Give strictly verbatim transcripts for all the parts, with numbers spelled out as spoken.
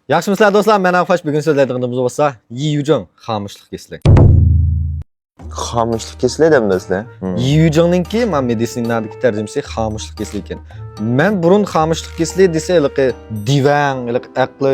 ياخشىمۇسىلەر دوستلار؟ مەن ئاقفاش. بۈگۈن سۆزلەيدىغىنىمىز بولسا يى يۈجىڭ، خامۇشلۇق كېسىلى. خامۇشلۇق كېسىلى دەمدىسىلەر؟ يى يۈجىڭنىڭكى ما مېدىتسىنادىكى تەرجىمىسى خامۇشلۇق كېسىلى ئىكەن. مەن بۇرۇن خامۇشلۇق كېسىلى دېسە، ھېلىقى دىۋەڭ، ھېلىقى ئەقلى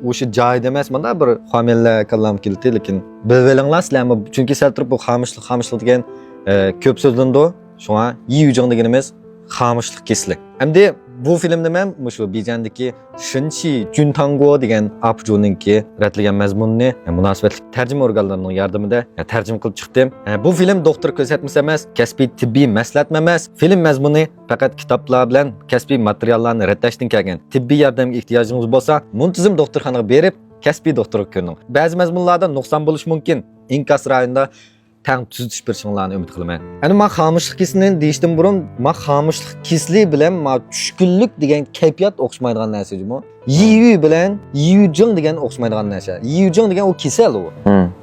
ئۇشۇ جايىدا ئەمەس، مانا بىر خامىيەلەر كاللامغا كېلىتتى، لېكىن بىلىۋېلىڭلار سىلەرمۇ، چۈنكى سەل تۇرۇپ بۇ خامۇشلۇق، خامۇشلۇق دېگەن، ئە، كۆپ سۆزلىنىدۇ. شۇڭا يى يۈجىڭ دېگىنىمىز خامۇشلۇق كېسىلى. ئەمدى بۇ فىلىمنى مەن مۇشۇ بېيجىڭدىكى شېنشى جۈنتاڭگو دېگەن ئاپجۇنىڭكى رەتلىگەن مەزمۇنىنى مۇناسىۋەتلىك تەرجىمە ئورگانلىرىنىڭ ياردىمىدە تەرجىمە قىلىپ چىقتىم. بۇ فىلىم دوختۇر كۆرسەتمىسى ئەمەس، كەسپىي تېببىي مەسلىھەتمۇ ئەمەس. فىلىم مەزمۇنى پەقەت كىتابلار بىلەن كەسپىي ماتېرىياللارنى رەتلەشتىن كەلگەن. تېببىي ياردەمگە ئېھتىياجىڭىز بولسا، مۇنتىزىم دوختۇرخانىغا بېرىپ، كەسپىي دوختۇرغا كۆرۈنۈڭ. بەزى مەزمۇنلاردا نۇقسان بولۇشى مۇمكىن. ئىنكاس رايونىدا تەڭ تۈزىتىش بېرىشىڭلارنى ئۈمىد قىلىمەن. ئەنە، ما خامۇشلۇق كېسىلىنى دېيىشتىن بۇرۇن، ما خامۇشلۇق كېسىلى بىلەن ما چۈشكۈنلۈك دېگەن كەيپىيات ئوخشىمايدىغان نەرسە جۇمۇ. يى يۈ بىلەن يى يۈجىڭ دېگەن ئوخشىمايدىغان نەرسە. يى يۈجىڭ دېگەن ئۇ كېسەل ئۇ.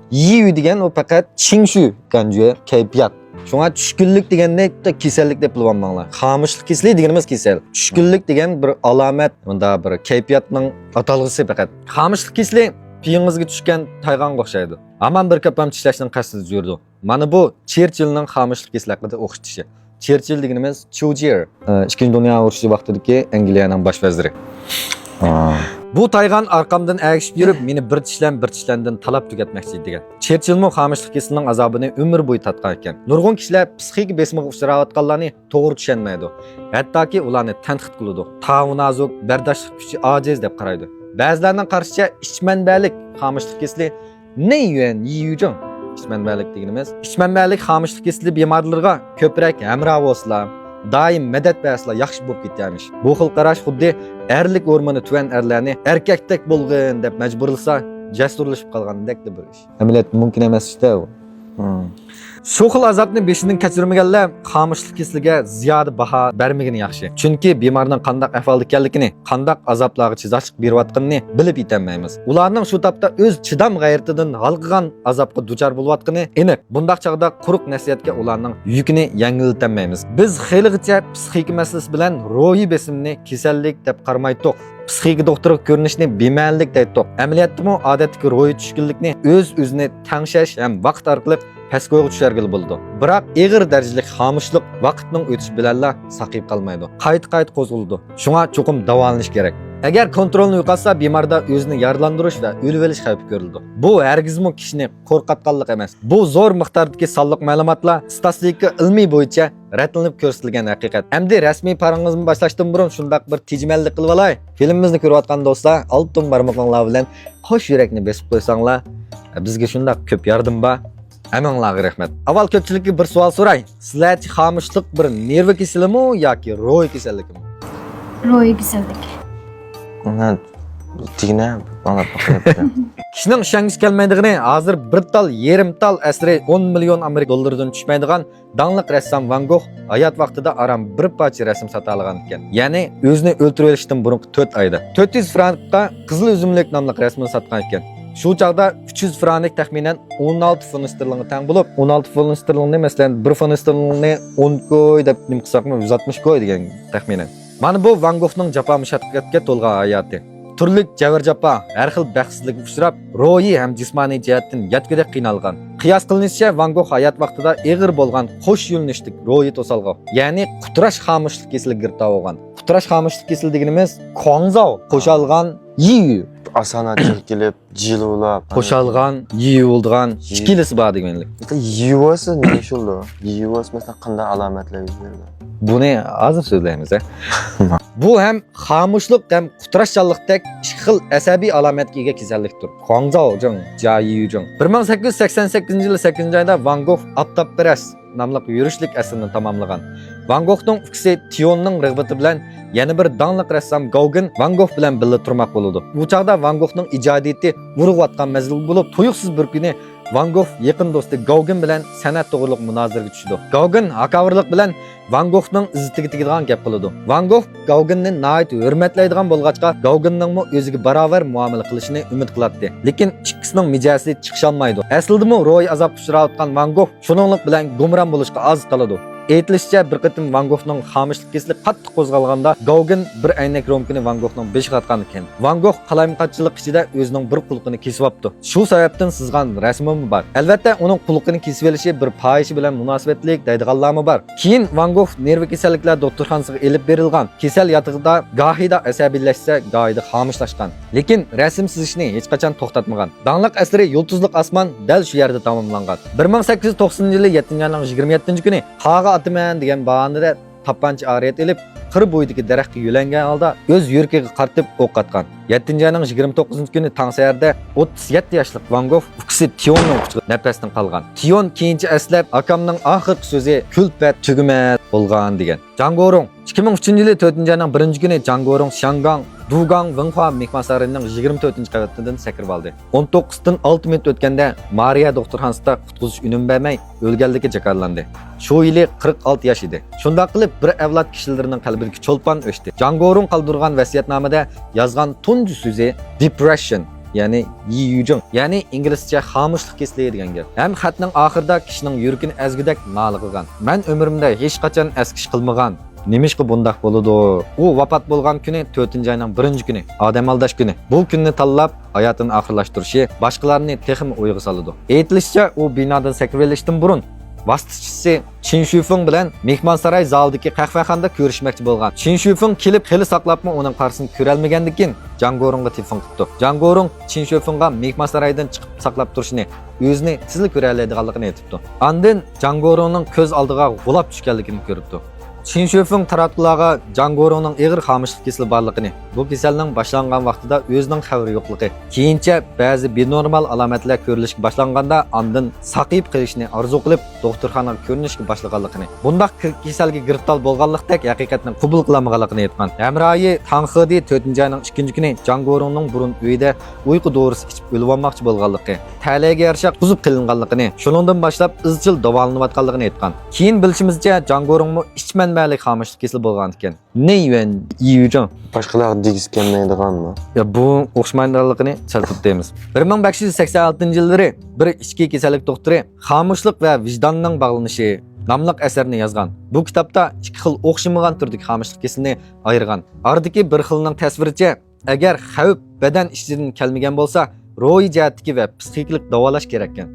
يى يۈ دېگەن ئۇ پەقەت چىڭشۈ گەنجۈ كەيپىيات. شۇڭا چۈشكۈنلۈك دېگەننى بىتتا كېسەللىك دەپ بىلىۋالماڭلار. خامۇشلۇق كېسىلى دېگىنىمىز كېسەل. چۈشكۈنلۈك دېگەن بىر ئالامەت، مۇندا بىر كەيپىياتنىڭ ئاتالغۇسى پەقەت. خامۇشلۇق كېسىلى پېيىڭىزگە چۈشكەن تايغانغا ئوخشايدۇ. ھامان بىر كاپام چىشلەشنىڭ قەستىدە يۈرىدۇ. مانا بۇ چېرچىلنىڭ خامۇشلۇق كېسىلى ھەققىدە ئوخشىتىشى. چېرچىل دېگىنىمىز چۇ جىر، ئىككىنچى دۇنيا ئۇرۇشى ۋاقتىدىكى ئەنگلىيەنىڭ باش ۋەزىرى. بۇ تايغان ئارقامدىن ئەگىشىپ يۈرۈپ، مېنى بىر چىشلەم، بىر چىشلەمدىن تالاپ تۈگەتمەكچى دېگەن. چېرچىلمۇ خامۇشلۇق كېسىلىنىڭ ئازابىنى ئۆمۈر بويى تارتقان ئىكەن. نۇرغۇن كىشىلەر پسىخىكا بېسىمىغا ئۇچراۋاتقانلارنى توغرا چۈشەنمەيدۇ. ھەتتاكى ئۇلارنى تەنقىد قىلىدۇ. تاۋۇ نازۇك، بەرداشلىق كۈچى ئاجىز دەپ قارايدۇ. بەزىلەرنىڭ قارىشىچە، ئىچ مەنبەلىك خامۇشلۇق كېسىلى نېيۈەن يى يۈجىڭ. ئىچ مەنبەلىك دېگىنىمىز، ئىچ مەنبەلىك خامۇشلۇق كېسىلى بىمارلىرىغا كۆپرەك ھەمراھ بولسىلا، دائىم مەدەت بەرسىلا ياخشى بولۇپ كېتەرمىش. بۇ خىل قاراش خۇددى ئەرلىك ھورمونى تۆۋەن ئەرلەرنى ئەركەكتەك بولغىن دەپ مەجبۇرلىسا، جەسۇرلىشىپ قالغاندەكلا بىر ئىش. ئەمەلىيەتتە مۇمكىن ئەمەس ئىشتا ئۇ. شۇ خىل ئازابنى بېشىدىن كەچۈرمىگەنلەر خامۇشلۇق كېسىلىگە زىيادە باھا بەرمىگىنى ياخشى. چۈنكى بىمارنىڭ قانداق ئەھۋالدا ئىكەنلىكىنى، قانداق ئازابلارغا چىداشلىق بېرىۋاتقىنىنى بىلىپ يېتەلمەيمىز. ئۇلارنىڭ شۇ تاپتا ئۆز چىدام غەيرىتىدىن ھالقىغان ئازابقا دۇچار بولۇۋاتقىنى ئېنىق. بۇنداق چاغدا قۇرۇق نەسىھەتكە ئۇلارنىڭ يۈكىنى يەڭگىللىتەلمەيمىز. بىز خېلىغىچە پسىخىكا مەسىلىسى بىلەن روھىي بېسىمنى كېسەللىك دەپ قارىمايتتۇق. پسىخىكا دوختۇرغا كۆرۈنۈشنى بىمەنىلىك دەيتتۇق. ئەمەلىيەتتىمۇ ئادەتتىكى روھىي چۈشكۈنلۈكنى ئۆز-ئۆزىنى تەڭشەش ھەم ۋاقىت ئارقىلىق پەسكويغا چۈشۈرگىلى بولىدۇ. بىراق ئېغىر دەرىجىلىك خامۇشلۇق ۋاقىتنىڭ ئۆتۈشى بىلەنلا ساقىيىپ قالمايدۇ. قايتا-قايتا قوزغىلىدۇ. شۇڭا چوقۇم داۋالىنىش كېرەك. ئەگەر كونترولنى يوقاتسا، بىماردا ئۆزىنى يارىلاندۇرۇش ۋە ئۆلۈۋېلىش خەۋپى كۆرۈلىدۇ. بۇ ھەرگىزمۇ كىشىنى قورقۇتقانلىق ئەمەس. بۇ زور مىقداردىكى سانلىق مەلۇماتلار ستاتىستىكا ئىلمى بويىچە رەتلىنىپ كۆرسىتىلگەن ھەقىقەت. ئەمدى رەسمىي پاراڭىمىزنى باشلاشتىن بۇرۇن شۇنداق بىر تېجىمەللىك قىلىۋالاي. فىلىمىمىزنى كۆرۈۋاتقان دوستلار، ئالتۇن بارمىقىڭلار بىلەن قوش يۈرەكنى بېسىپ قويساڭلار، بىزگە شۇنداق كۆپ ياردىمى بار. ھەممىڭلارغا رەھمەت. ئاۋۋال كۆپچىلىككە بىر سوئال سوراي. سىلەرچە خامۇشلۇق بىر نېرۋا كېسىلىمۇ ياكى روھىي كېسەللىكىمۇ؟ روھىي كېسەللىك. مانا دېگىنە ئاڭلاپ باقايلى. كىشىنىڭ ئىشەنگۈسى كەلمەيدىغىنى، ھازىر بىر تال، يېرىم تال ئەسىرى ئون مىليون ئامېرىكا دوللىرىدىن چۈشمەيدىغان داڭلىق رەسسام ۋان گوخ ھايات ۋاقتىدا ئاران بىر پارچە رەسىم ساتالىغان ئىكەن. يەنى ئۆزىنى ئۆلتۈرۈۋېلىشتىن بۇرۇنقى تۆت ئايدا. تۆت يۈز فرانكقا قىزىل ئۈزۈملۈك ناملىق رەسىمىنى ساتقان ئىكەن. شۇ چاغدا ئۈچ يۈز فرانك تەخمىنەن ئون ئالتە فونت ستېرلىنگقا تەڭ بولۇپ، ئون ئالتە فونت ستېرلىنگنى، مەسىلەن، بىر فونت ستېرلىنگنى ئون كوي دەپ نېمە قىلساقمۇ، يۈز ئاتمىش كوي دېگەن تەخمىنەن. مانا بۇ ۋان گوخنىڭ جاپا مۇشەققەتكە تولغان ھاياتى. تۈرلۈك جەۋھەر-جاپا، ھەر خىل بەختسىزلىككە ئۇچراپ، روھىي ھەم جىسمانىي جەھەتتىن يەتكۈدەك قىينالغان. قىياس قىلىنىشىچە، ۋان گوخ ھايات ۋاقتىدا ئېغىر بولغان قوش يۆنىلىشلىك روھىي توسالغۇ، يەنى قۇتراش خامۇشلۇق كېسىلىگە گىرىپتار بولغان. قۇتراش خامۇشلۇق كېسىلى دېگىنىمىز كۇاڭزاۋ قوشالغان يىيۈ. ئاسانە چىركىلىپ، جىلۋىلاپ، قوشالغان يىيۇ بولىدىغان يىيۇ. ئىككىلىسى بار دېگەنلىك. يىيۇۋالسا نېمە ئىش بولىدۇ؟ يىيۇۋالسا مەسىلەن قانداق ئالامەتلەر يۈز بېرىدۇ؟ بۇنى ھازىر سۆزلەيمىز، ھە. بۇ ھەم خامۇشلۇق ھەم قۇتراشچانلىقتەك ئىككى خىل ئەسەبىي ئالامەتكە ئىگە كېسەللىكتۇر. كۇاڭزاۋ جىڭ، جياييۈ جىڭ. بىر مىڭ سەككىز يۈز سەكسەن سەككىزىنچى يىلى سەككىزىنچى ئايدا ۋان گوخ ئاپتاپپەرەس ناملىق يۈرۈشلۈك ئەسىرىنى تاماملىغان. ۋان گوخنىڭ ئۇكىسى تيوننىڭ رىغبىتى بىلەن يەنە بىر داڭلىق رەسسام گاۋگىن ۋان گوخ بىلەن بىللە تۇرماق بولىدۇ. ئۇ چاغدا ۋان گوخنىڭ ئىجادىيىتى ئۇرغۇۋاتقان مەزگىل بولۇپ، تۇيۇقسىز بىر كۈنى ۋان گوخ يېقىن دوستى گاۋگىن بىلەن سەنئەت توغرۇلۇق مۇنازىرىگە چۈشىدۇ. گاۋگىن ھاكاۋۇرلۇق بىلەن ۋان گوخنىڭ ئىززىتىگە تېگىدىغان گەپ قىلىدۇ. ۋان گوخ گاۋگىننى ناھايىتى ھۆرمەتلەيدىغان بولغاچقا، گاۋگىننىڭمۇ ئۆزىگە باراۋەر مۇئامىلە قىلىشىنى ئۈمىد قىلاتتى. لېكىن ئىككىسىنىڭ مىجەزى چىقىشالمايدۇ. ئەسلىدىمۇ روھىي ئازابقا ئۇچراۋاتقان ۋان گوخ شۇنىڭلىق بىلەن گۇمران بولۇشقا ئاز قالىدۇ. ئېيتىلىشىچە، بىر قېتىم ۋان گوخنىڭ خامۇشلۇق كېسىلى قاتتىق قوزغالغاندا، گاۋگېن بىر ئەينەك رومكىنى ۋان گوخنىڭ بېشىغا ئاتقانىكەن. ۋان گوخ قالايمىقانچىلىق ئىچىدە ئۆزىنىڭ بىر قۇلىقىنى كېسىۋاپتۇ. شۇ سەۋەبتىن سىزغان رەسىمىمۇ بار. ئەلۋەتتە، ئۇنىڭ قۇلىقىنى كېسىۋېلىشى بىر پاھىشە بىلەن مۇناسىۋەتلىك دەيدىغانلارمۇ بار. كېيىن ۋان گوخ نېرۋا كېسەللىكلەر دوختۇرخانىسىغا ئېلىپ بېرىلغان. كېسەل ياتىقىدا گاھىدا ئەسەبىيلەشسە، گاھىدا خامۇشلاشقان. لېكىن رەسىم سىزىشنى ھېچقاچان توختاتمىغان. داڭلىق ئەسىرى يۇلتۇزلۇق ئاسمان دەل شۇ يەردە تاماملانغان. بىر مىڭ سەككىز يۈز توقسىنىنچى يىلى يەتتىنچى ئاينىڭ يىگىرمە يەتتىنچى كۈنى قاغا ئاتىمەن دېگەن باھانىدە تاپانچا ئارىيەت ئېلىپ، قىر بويىدىكى دەرەخكە يۆلەنگەن ھالدا ئۆز يۈرىكىگە قارىتىپ ئوق ئاتقان. يەتتىنچى ئاينىڭ يىگىرمە توققۇزىنچى كۈنى تاڭ سەھەردە ئوتتۇز يەتتە ياشلىق ۋان گوخ ئۇكىسى تيوننىڭ قۇچىقىدا نەپەستىن قالغان. تيون كېيىنچە ئەسلەپ، ئاكامنىڭ ئاخىرقى سۆزى كۈلپەت تۈگىمەس بولغان، دېگەن. جاڭ گورۇڭ. ئىككى مىڭ ئۈچىنچى يىلى تۆتىنچى ئاينىڭ بىرىنچى كۈنى جاڭ گورۇڭ شياڭگاڭ دۇگاڭ ۋېنخۇا مېھمانسارىيىنىڭ يىگىرمە تۆتىنچى قەۋىتىدىن سەكرىۋالدى. ئون توققۇزدىن ئالتە مىنۇت ئۆتكەندە، مارىيا دوختۇرخانىسىدا قۇتقۇزۇش ئۈنۈم بەرمەي، ئۆلگەنلىكى جاكارلاندى. شۇ يىلى قىرىق ئالتە ياش ئىدى. شۇنداق قىلىپ، بىر ئەۋلاد كىشىلىرىنىڭ قەلبىدىكى چولپان ئۆچتى. جاڭ گورۇڭ قالدۇرغان ۋەسىيەتنامىدە يازغان تۇنجى سۆزى depression، يەنى يىيۈجىڭ، يەنى ئىنگلىزچە خامۇشلۇق كېسىلى دېگەن گەپ. ھەم خەتنىڭ ئاخىرىدا كىشىنىڭ يۈرىكىنى ئەزگۈدەك نالە قىلغان. مەن ئۆمرۈمدە ھېچقاچان ئەسكى ئىش قىلمىغان. نېمىشقا بۇنداق بولىدۇ؟ ئۇ ۋاپات بولغان كۈنى تۆتىنچى ئاينىڭ بىرىنچى كۈنى، ئادەم ئالداش كۈنى. بۇ كۈننى تاللاپ، ھاياتىنى ئاخىرلاشتۇرۇشى باشقىلارنى تېخىمۇ ئويغا سالىدۇ. ئېيتىلىشىچە، ئۇ بىنادىن سەكرىۋېلىشتىن بۇرۇن ۋاسىتىچىسى چىن شۈفېڭ بىلەن مېھمانساراي زالىدىكى قەھۋەخانىدا كۆرۈشمەكچى بولغان. چىن شۈفېڭ كېلىپ، خېلى ساقلاپمۇ ئۇنىڭ قارىسىنى كۆرەلمىگەندىكىن، جاڭ گورۇڭغا تېلېفون قىپتۇ. جاڭ گورۇڭ چىن شۈفېڭغا مېھمانسارايدىن چىقىپ ساقلاپ تۇرۇشىنى، ئۆزىنى تېزلا كۆرەلەيدىغانلىقىنى ئېيتىپتۇ. ئاندىن جاڭ گورۇڭنىڭ كۆز ئالدىغا غۇلاپ چۈشكەنلىكىنى كۆرۈپتۇ. چىن شۈفېڭ تاراتقۇلارغا جاڭ گورۇڭنىڭ ئېغىر خامۇشلۇق كېسىلى بارلىقىنى، بۇ كېسەلنىڭ باشلانغان ۋاقتىدا ئۆزىنىڭ خەۋىرى يوقلۇقى، كېيىنچە بەزى بىنورمال ئالامەتلەر كۆرۈلۈشكە باشلانغاندا، ئاندىن ساقىيىپ قېلىشنى ئارزۇ قىلىپ، دوختۇرخانىغا كۆرۈنۈشكە باشلىغانلىقىنى، بۇنداق كېسەلگە گىرىپتار بولغانلىقتەك ھەقىقەتنى قوبۇل قىلالمىغانلىقىنى ئېيتقان. ھەمراھى تاڭ خېدى تۆتىنچى ئاينىڭ ئىككىنچى كۈنى جاڭ گورۇڭنىڭ بۇرۇن ئۆيىدە ئۇيقۇ دورىسى ئىچىپ ئۆلۈۋالماقچى بولغانلىقى، تەلەيگە يارىشا قۇتقۇزۇپ قېلىنغانلىقىنى، شۇنىڭدىن باشلاپ ئىزچىل داۋالىنىۋاتقانلىقىنى ئېيتقان. كېيىن بىلىشىمىزچە، جاڭ گورۇڭمۇ ئىچ مەنبەلىك خامۇشلۇق كېسىلى بولغان ئىكەن. نېيۈەن يىيۈجىڭ. باشقىلارغا دېگۈسى كەلمەيدىغانمۇ؟ يا، بۇ ئوخشىمايدىغانلىقىنى سەل تۇتۇپ دەيمىز. بىر مىڭ بەش يۈز سەكسەن ئالتىنچى يىللىرى بىر ئىچكى كېسەللىك دوختۇرى خامۇشلۇق ۋە ۋىجداننىڭ باغلىنىشى ناملىق ئەسەرنى يازغان. بۇ كىتابتا ئىككى خىل ئوخشىمىغان تۈردىكى خامۇشلۇق كېسىلىنى ئايرىغان. ئارىدىكى بىر خىلىنىڭ تەسۋىرىچە، ئەگەر خەۋپ بەدەن ئىچىدىن كەلمىگەن بولسا، روھىي جەھەتتىكى ۋە پسىخىكىلىق داۋالاش كېرەككەن.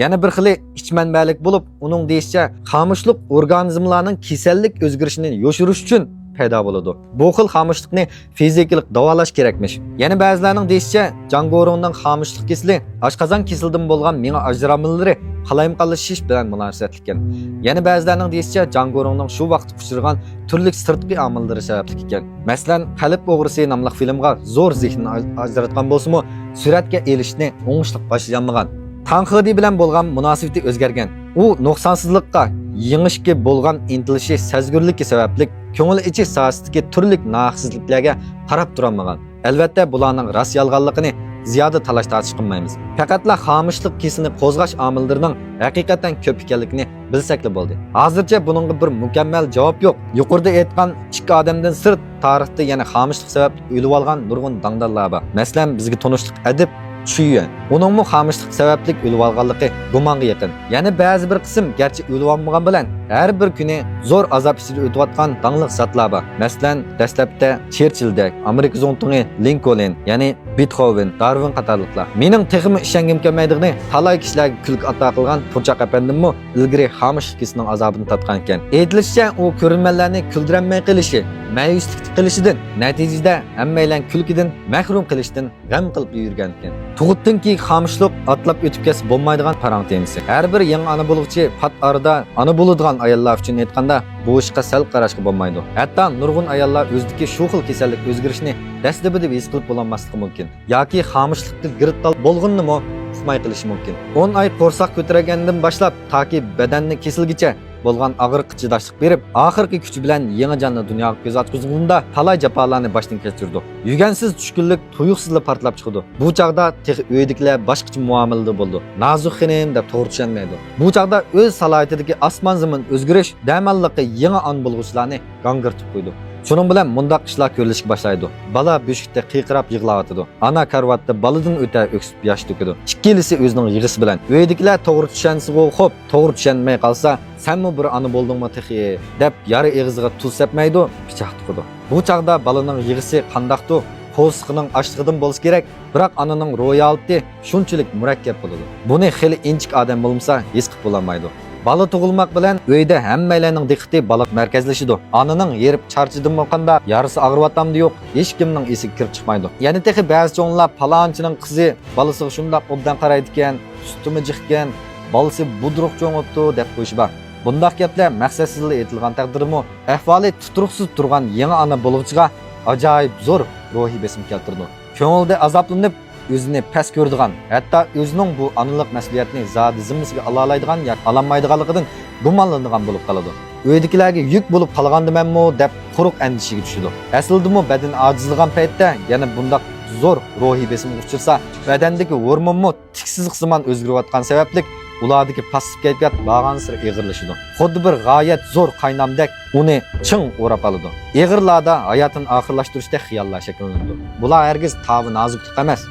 يەنە بىر خىلى ئىچ مەنبەلىك بولۇپ، ئۇنىڭ دېيىشىچە، خامۇشلۇق ئورگانىزملارنىڭ كېسەللىك ئۆزگىرىشىنى يوشۇرۇش ئۈچۈن پەيدا بولىدۇ. بۇ خىل خامۇشلۇقنى فىزىكىلىق داۋالاش كېرەكمىش. يەنە بەزىلەرنىڭ دېيىشىچە، جاڭ گورۇڭنىڭ خامۇشلۇق كېسىلى ئاشقازان كېسىلىدىن بولغان مېڭە ئاجرالمىلىرى قالايمىقانلىشىش بىلەن مۇناسىۋەتلىككەن. يەنە بەزىلەرنىڭ دېيىشىچە، جاڭ گورۇڭنىڭ شۇ ۋاقىتتا ئۇچرىغان تۈرلۈك سىرتقى ئامىللىرى سەۋەبلىك ئىكەن. مەسىلەن، قەلب ئوغرىسى ناملىق فىلىمغا زور زېھنىنى ئاج-، ئاجراتقان بولسىمۇ، سۈرەتكە ئېلىشنى ئوڭۇشلۇق باشلىيالمىغان. تاڭ خېدى بىلەن بولغان مۇناسىۋىتى ئۆزگەرگەن. ئۇ نۇقسانسىزلىققا، يېڭىشكە بولغان ئىنتىلىشى سەزگۈرلۈكى سەۋەبلىك كۆڭۈل ئېچىش ساھەسىدىكى تۈرلۈك ناھەقسىزلىكلەرگە قاراپ تۇرالمىغان. ئەلۋەتتە، بۇلارنىڭ راست-يالغانلىقىنى زىيادە تالاش-تارتىش قىلمايمىز. پەقەتلا خامۇشلۇق كېسىلىنى قوزغاش ئامىللىرىنىڭ ھەقىقەتەن كۆپ ئىكەنلىكىنى بىلسەكلا بولدى. ھازىرچە بۇنىڭغا بىر مۇكەممەل جاۋاب يوق. يۇقىرىدا ئېيتقان ئىككى ئادەمدىن سىرت، تارىختا يەنە خامۇشلۇق سەۋەبلىك ئۆلۈۋالغان نۇرغۇن داڭدانلار بار. مەسىلەن، بىزگە تونۇشلۇق ئەدىب چۈيۈەن. ئۇنىڭمۇ خامۇشلۇق سەۋەبلىك ئۆلۈۋالغانلىقى گۇمانغا يېقىن. يەنە بەزى بىر قىسىم گەرچە ئۆلۈۋالمىغان بىلەن، ھەر بىر كۈنى زور ئازاب ئىچىدە ئۆتۈۋاتقان داڭلىق زاتلار بار. مەسىلەن، دەسلەپتە چېرچىلدەك، ئامېرىكا زۇڭتۇڭى لىنكولن، يەنى بېتخوۋېن، دارۋىن قاتارلىقلار. مېنىڭ تېخىمۇ ئىشەنگۈم كەلمەيدىغىنى، تالاي كىشىلەرگە كۈلكە ئاتا قىلغان پۇرچاق ئەپەندىممۇ ئىلگىرى خامۇشلۇق كېسىلىنىڭ ئازابىنى تارتقانىكەن. ئېيتىلىشىچە، ئۇ كۆرۈرمەنلەرنى كۈلدۈرەلمەي قېلىشى، مەيۈسلۈك قىلىشىدىن، نەتىجىدە ھەممەيلەن كۈلكىدىن مەھرۇم قېلىشتىن غەم قىلىپلا يۈرگەنىكەن. تۇغۇتتىن كېيىنكى خامۇشلۇق ئاتلاپ ئۆتۈپ كەتسە بولمايدىغان پاراڭ تېمىسى. ھەر بىر يېڭى ئانا بولغۇچى پات ئارىدا ئانا بولىدىغان ئاياللار ئۈچۈن ئېيتقاندا، بۇ ئىشقا سەل قاراشقا بولمايدۇ. ھەتتا نۇرغۇن ئاياللار ئۆزىدىكى شۇ خىل كېسەللىك ئۆزگىرىشىنى دەسلىپىدە ھېس قىلىپ بولالماسلىقى مۇمكىن. ياكى خامۇشلۇققا گىرىپتار بولغىنىنىمۇ ئۇقماي قېلىشى مۇمكىن. ئون ئاي قورساق كۆتۈرگەندىن باشلاپ تاكى بەدەننى كېسىلگىچە بولغان ئاغرىققا چىداشلىق بېرىپ، ئاخىرقى كۈچى بىلەن يېڭى جاننى دۇنياغا كۆز ئاچقۇزغىنىدا تالاي جاپالارنى باشتىن كەچۈرىدۇ. يۈگەنسىز چۈشكۈنلۈك تۇيۇقسىزلا پارتلاپ چىقىدۇ. بۇ چاغدا تېخى ئۆيدىكىلەر باشقىچە مۇئامىلىدە بولىدۇ. نازۇك خېنىم دەپ توغرا چۈشەنمەيدۇ. بۇ چاغدا ئۆز سالاھىيىتىدىكى ئاسمان زېمىن ئۆزگىرىش دەماللىقى يېڭى ئانا بولغۇچىلارنى گاڭگىرىتىپ قويىدۇ. شۇنىڭ بىلەن مۇنداق ئىشلار كۆرۈلۈشكە باشلايدۇ. بالا بۆشۈكتە قىيقىراپ يىغلاۋاتىدۇ. ئانا كارىۋاتتا بالىدىن ئۆتە ئۆكسۈپ ياش تۆكىدۇ. ئىككىلىسى ئۆزىنىڭ يىغىسى بىلەن. ئۆيدىكىلەر توغرا چۈشەنسىغۇ، خوپ، توغرا چۈشەنمەي قالسا، سەنمۇ بىر ئانا بولدۇڭمۇ تېخى، دەپ يارا ئېغىزىغا تۇز سەپمەيدۇ، پىچاق تۇغىدۇ. بۇ چاغدا بالىنىڭ يىغىسى قانداقتۇ؟ قورسىقىنىڭ ئاچلىقىدىن بولسا كېرەك، بىراق ئانىنىڭ روھىي ھالىتى شۇنچىلىك مۇرەككەپ بولىدۇ. بۇنى خېلى ئىنچىكە ئادەم بولمىسا ھېس قىلىپ بولالمايدۇ. بالا تۇغۇلماق بىلەن ئۆيدە ھەممەيلەننىڭ دىققىتى بالاغا مەركەزلىشىدۇ. ئانىنىڭ ھېرىپ چارچىدىمۇ قانداق، يارىسى ئاغرىۋاتامدۇ يوق، ھېچكىمنىڭ ئېسىگە كىرىپ چىقمايدۇ. يەنە تېخى بەزى چوڭلار پالانچىنىڭ قىزى بالىسىغا شۇنداق ئوبدان قارايدىكەن، سۈتىمۇ جىقكەن، بالىسى بۇدرۇق چوڭۇپتۇ دەپ قويۇشى بار. بۇنداق گەپلەر مەقسەتسىزلا ئېيتىلغان تەقدىردىمۇ، ئەھۋالى تۇتۇرۇقسىز تۇرغان يېڭى ئانا بولغۇچىغا ئاجايىپ زور روھىي بېسىم كەلتۈرىدۇ. كۆڭلىدە ئازابلىنىپ، ئۆزىنى پەس كۆرىدىغان، ھەتتا ئۆزىنىڭ بۇ ئانىلىق مەسئۇلىيەتنى زادى زىممىسىگە ئالالمايدىغان ياكى ئالالمايدىغانلىقىدىن گۇمانلىنىدىغان بولۇپ قالىدۇ. ئۆيدىكىلەرگە يۈك بولۇپ قالغاندىمەنمۇ دەپ قۇرۇق ئەندىشىگە چۈشىدۇ. ئەسلىدىمۇ بەدىنى ئاجىزلىغان پەيتتە يەنە بۇنداق زور روھىي بېسىمغا ئۇچرىسا، بەدەندىكى ھورمونمۇ تىك سىزىق سىمان ئۆزگىرىۋاتقان سەۋەبلىك، ئۇلاردىكى پاسسىپ كەيپىيات بارغانسېرى ئېغىرلىشىدۇ. خۇددى بىر غايەت زور قاينامدەك ئۇنى چىڭ ئوراپ ئالىدۇ. ئېغىرلاردا ھاياتىنى ئاخىرلاشتۇرۇشتەك خىياللار شەكىللىنىدۇ. بۇلار ھەرگىز تاۋى نازۇكلۇق ئەمەس،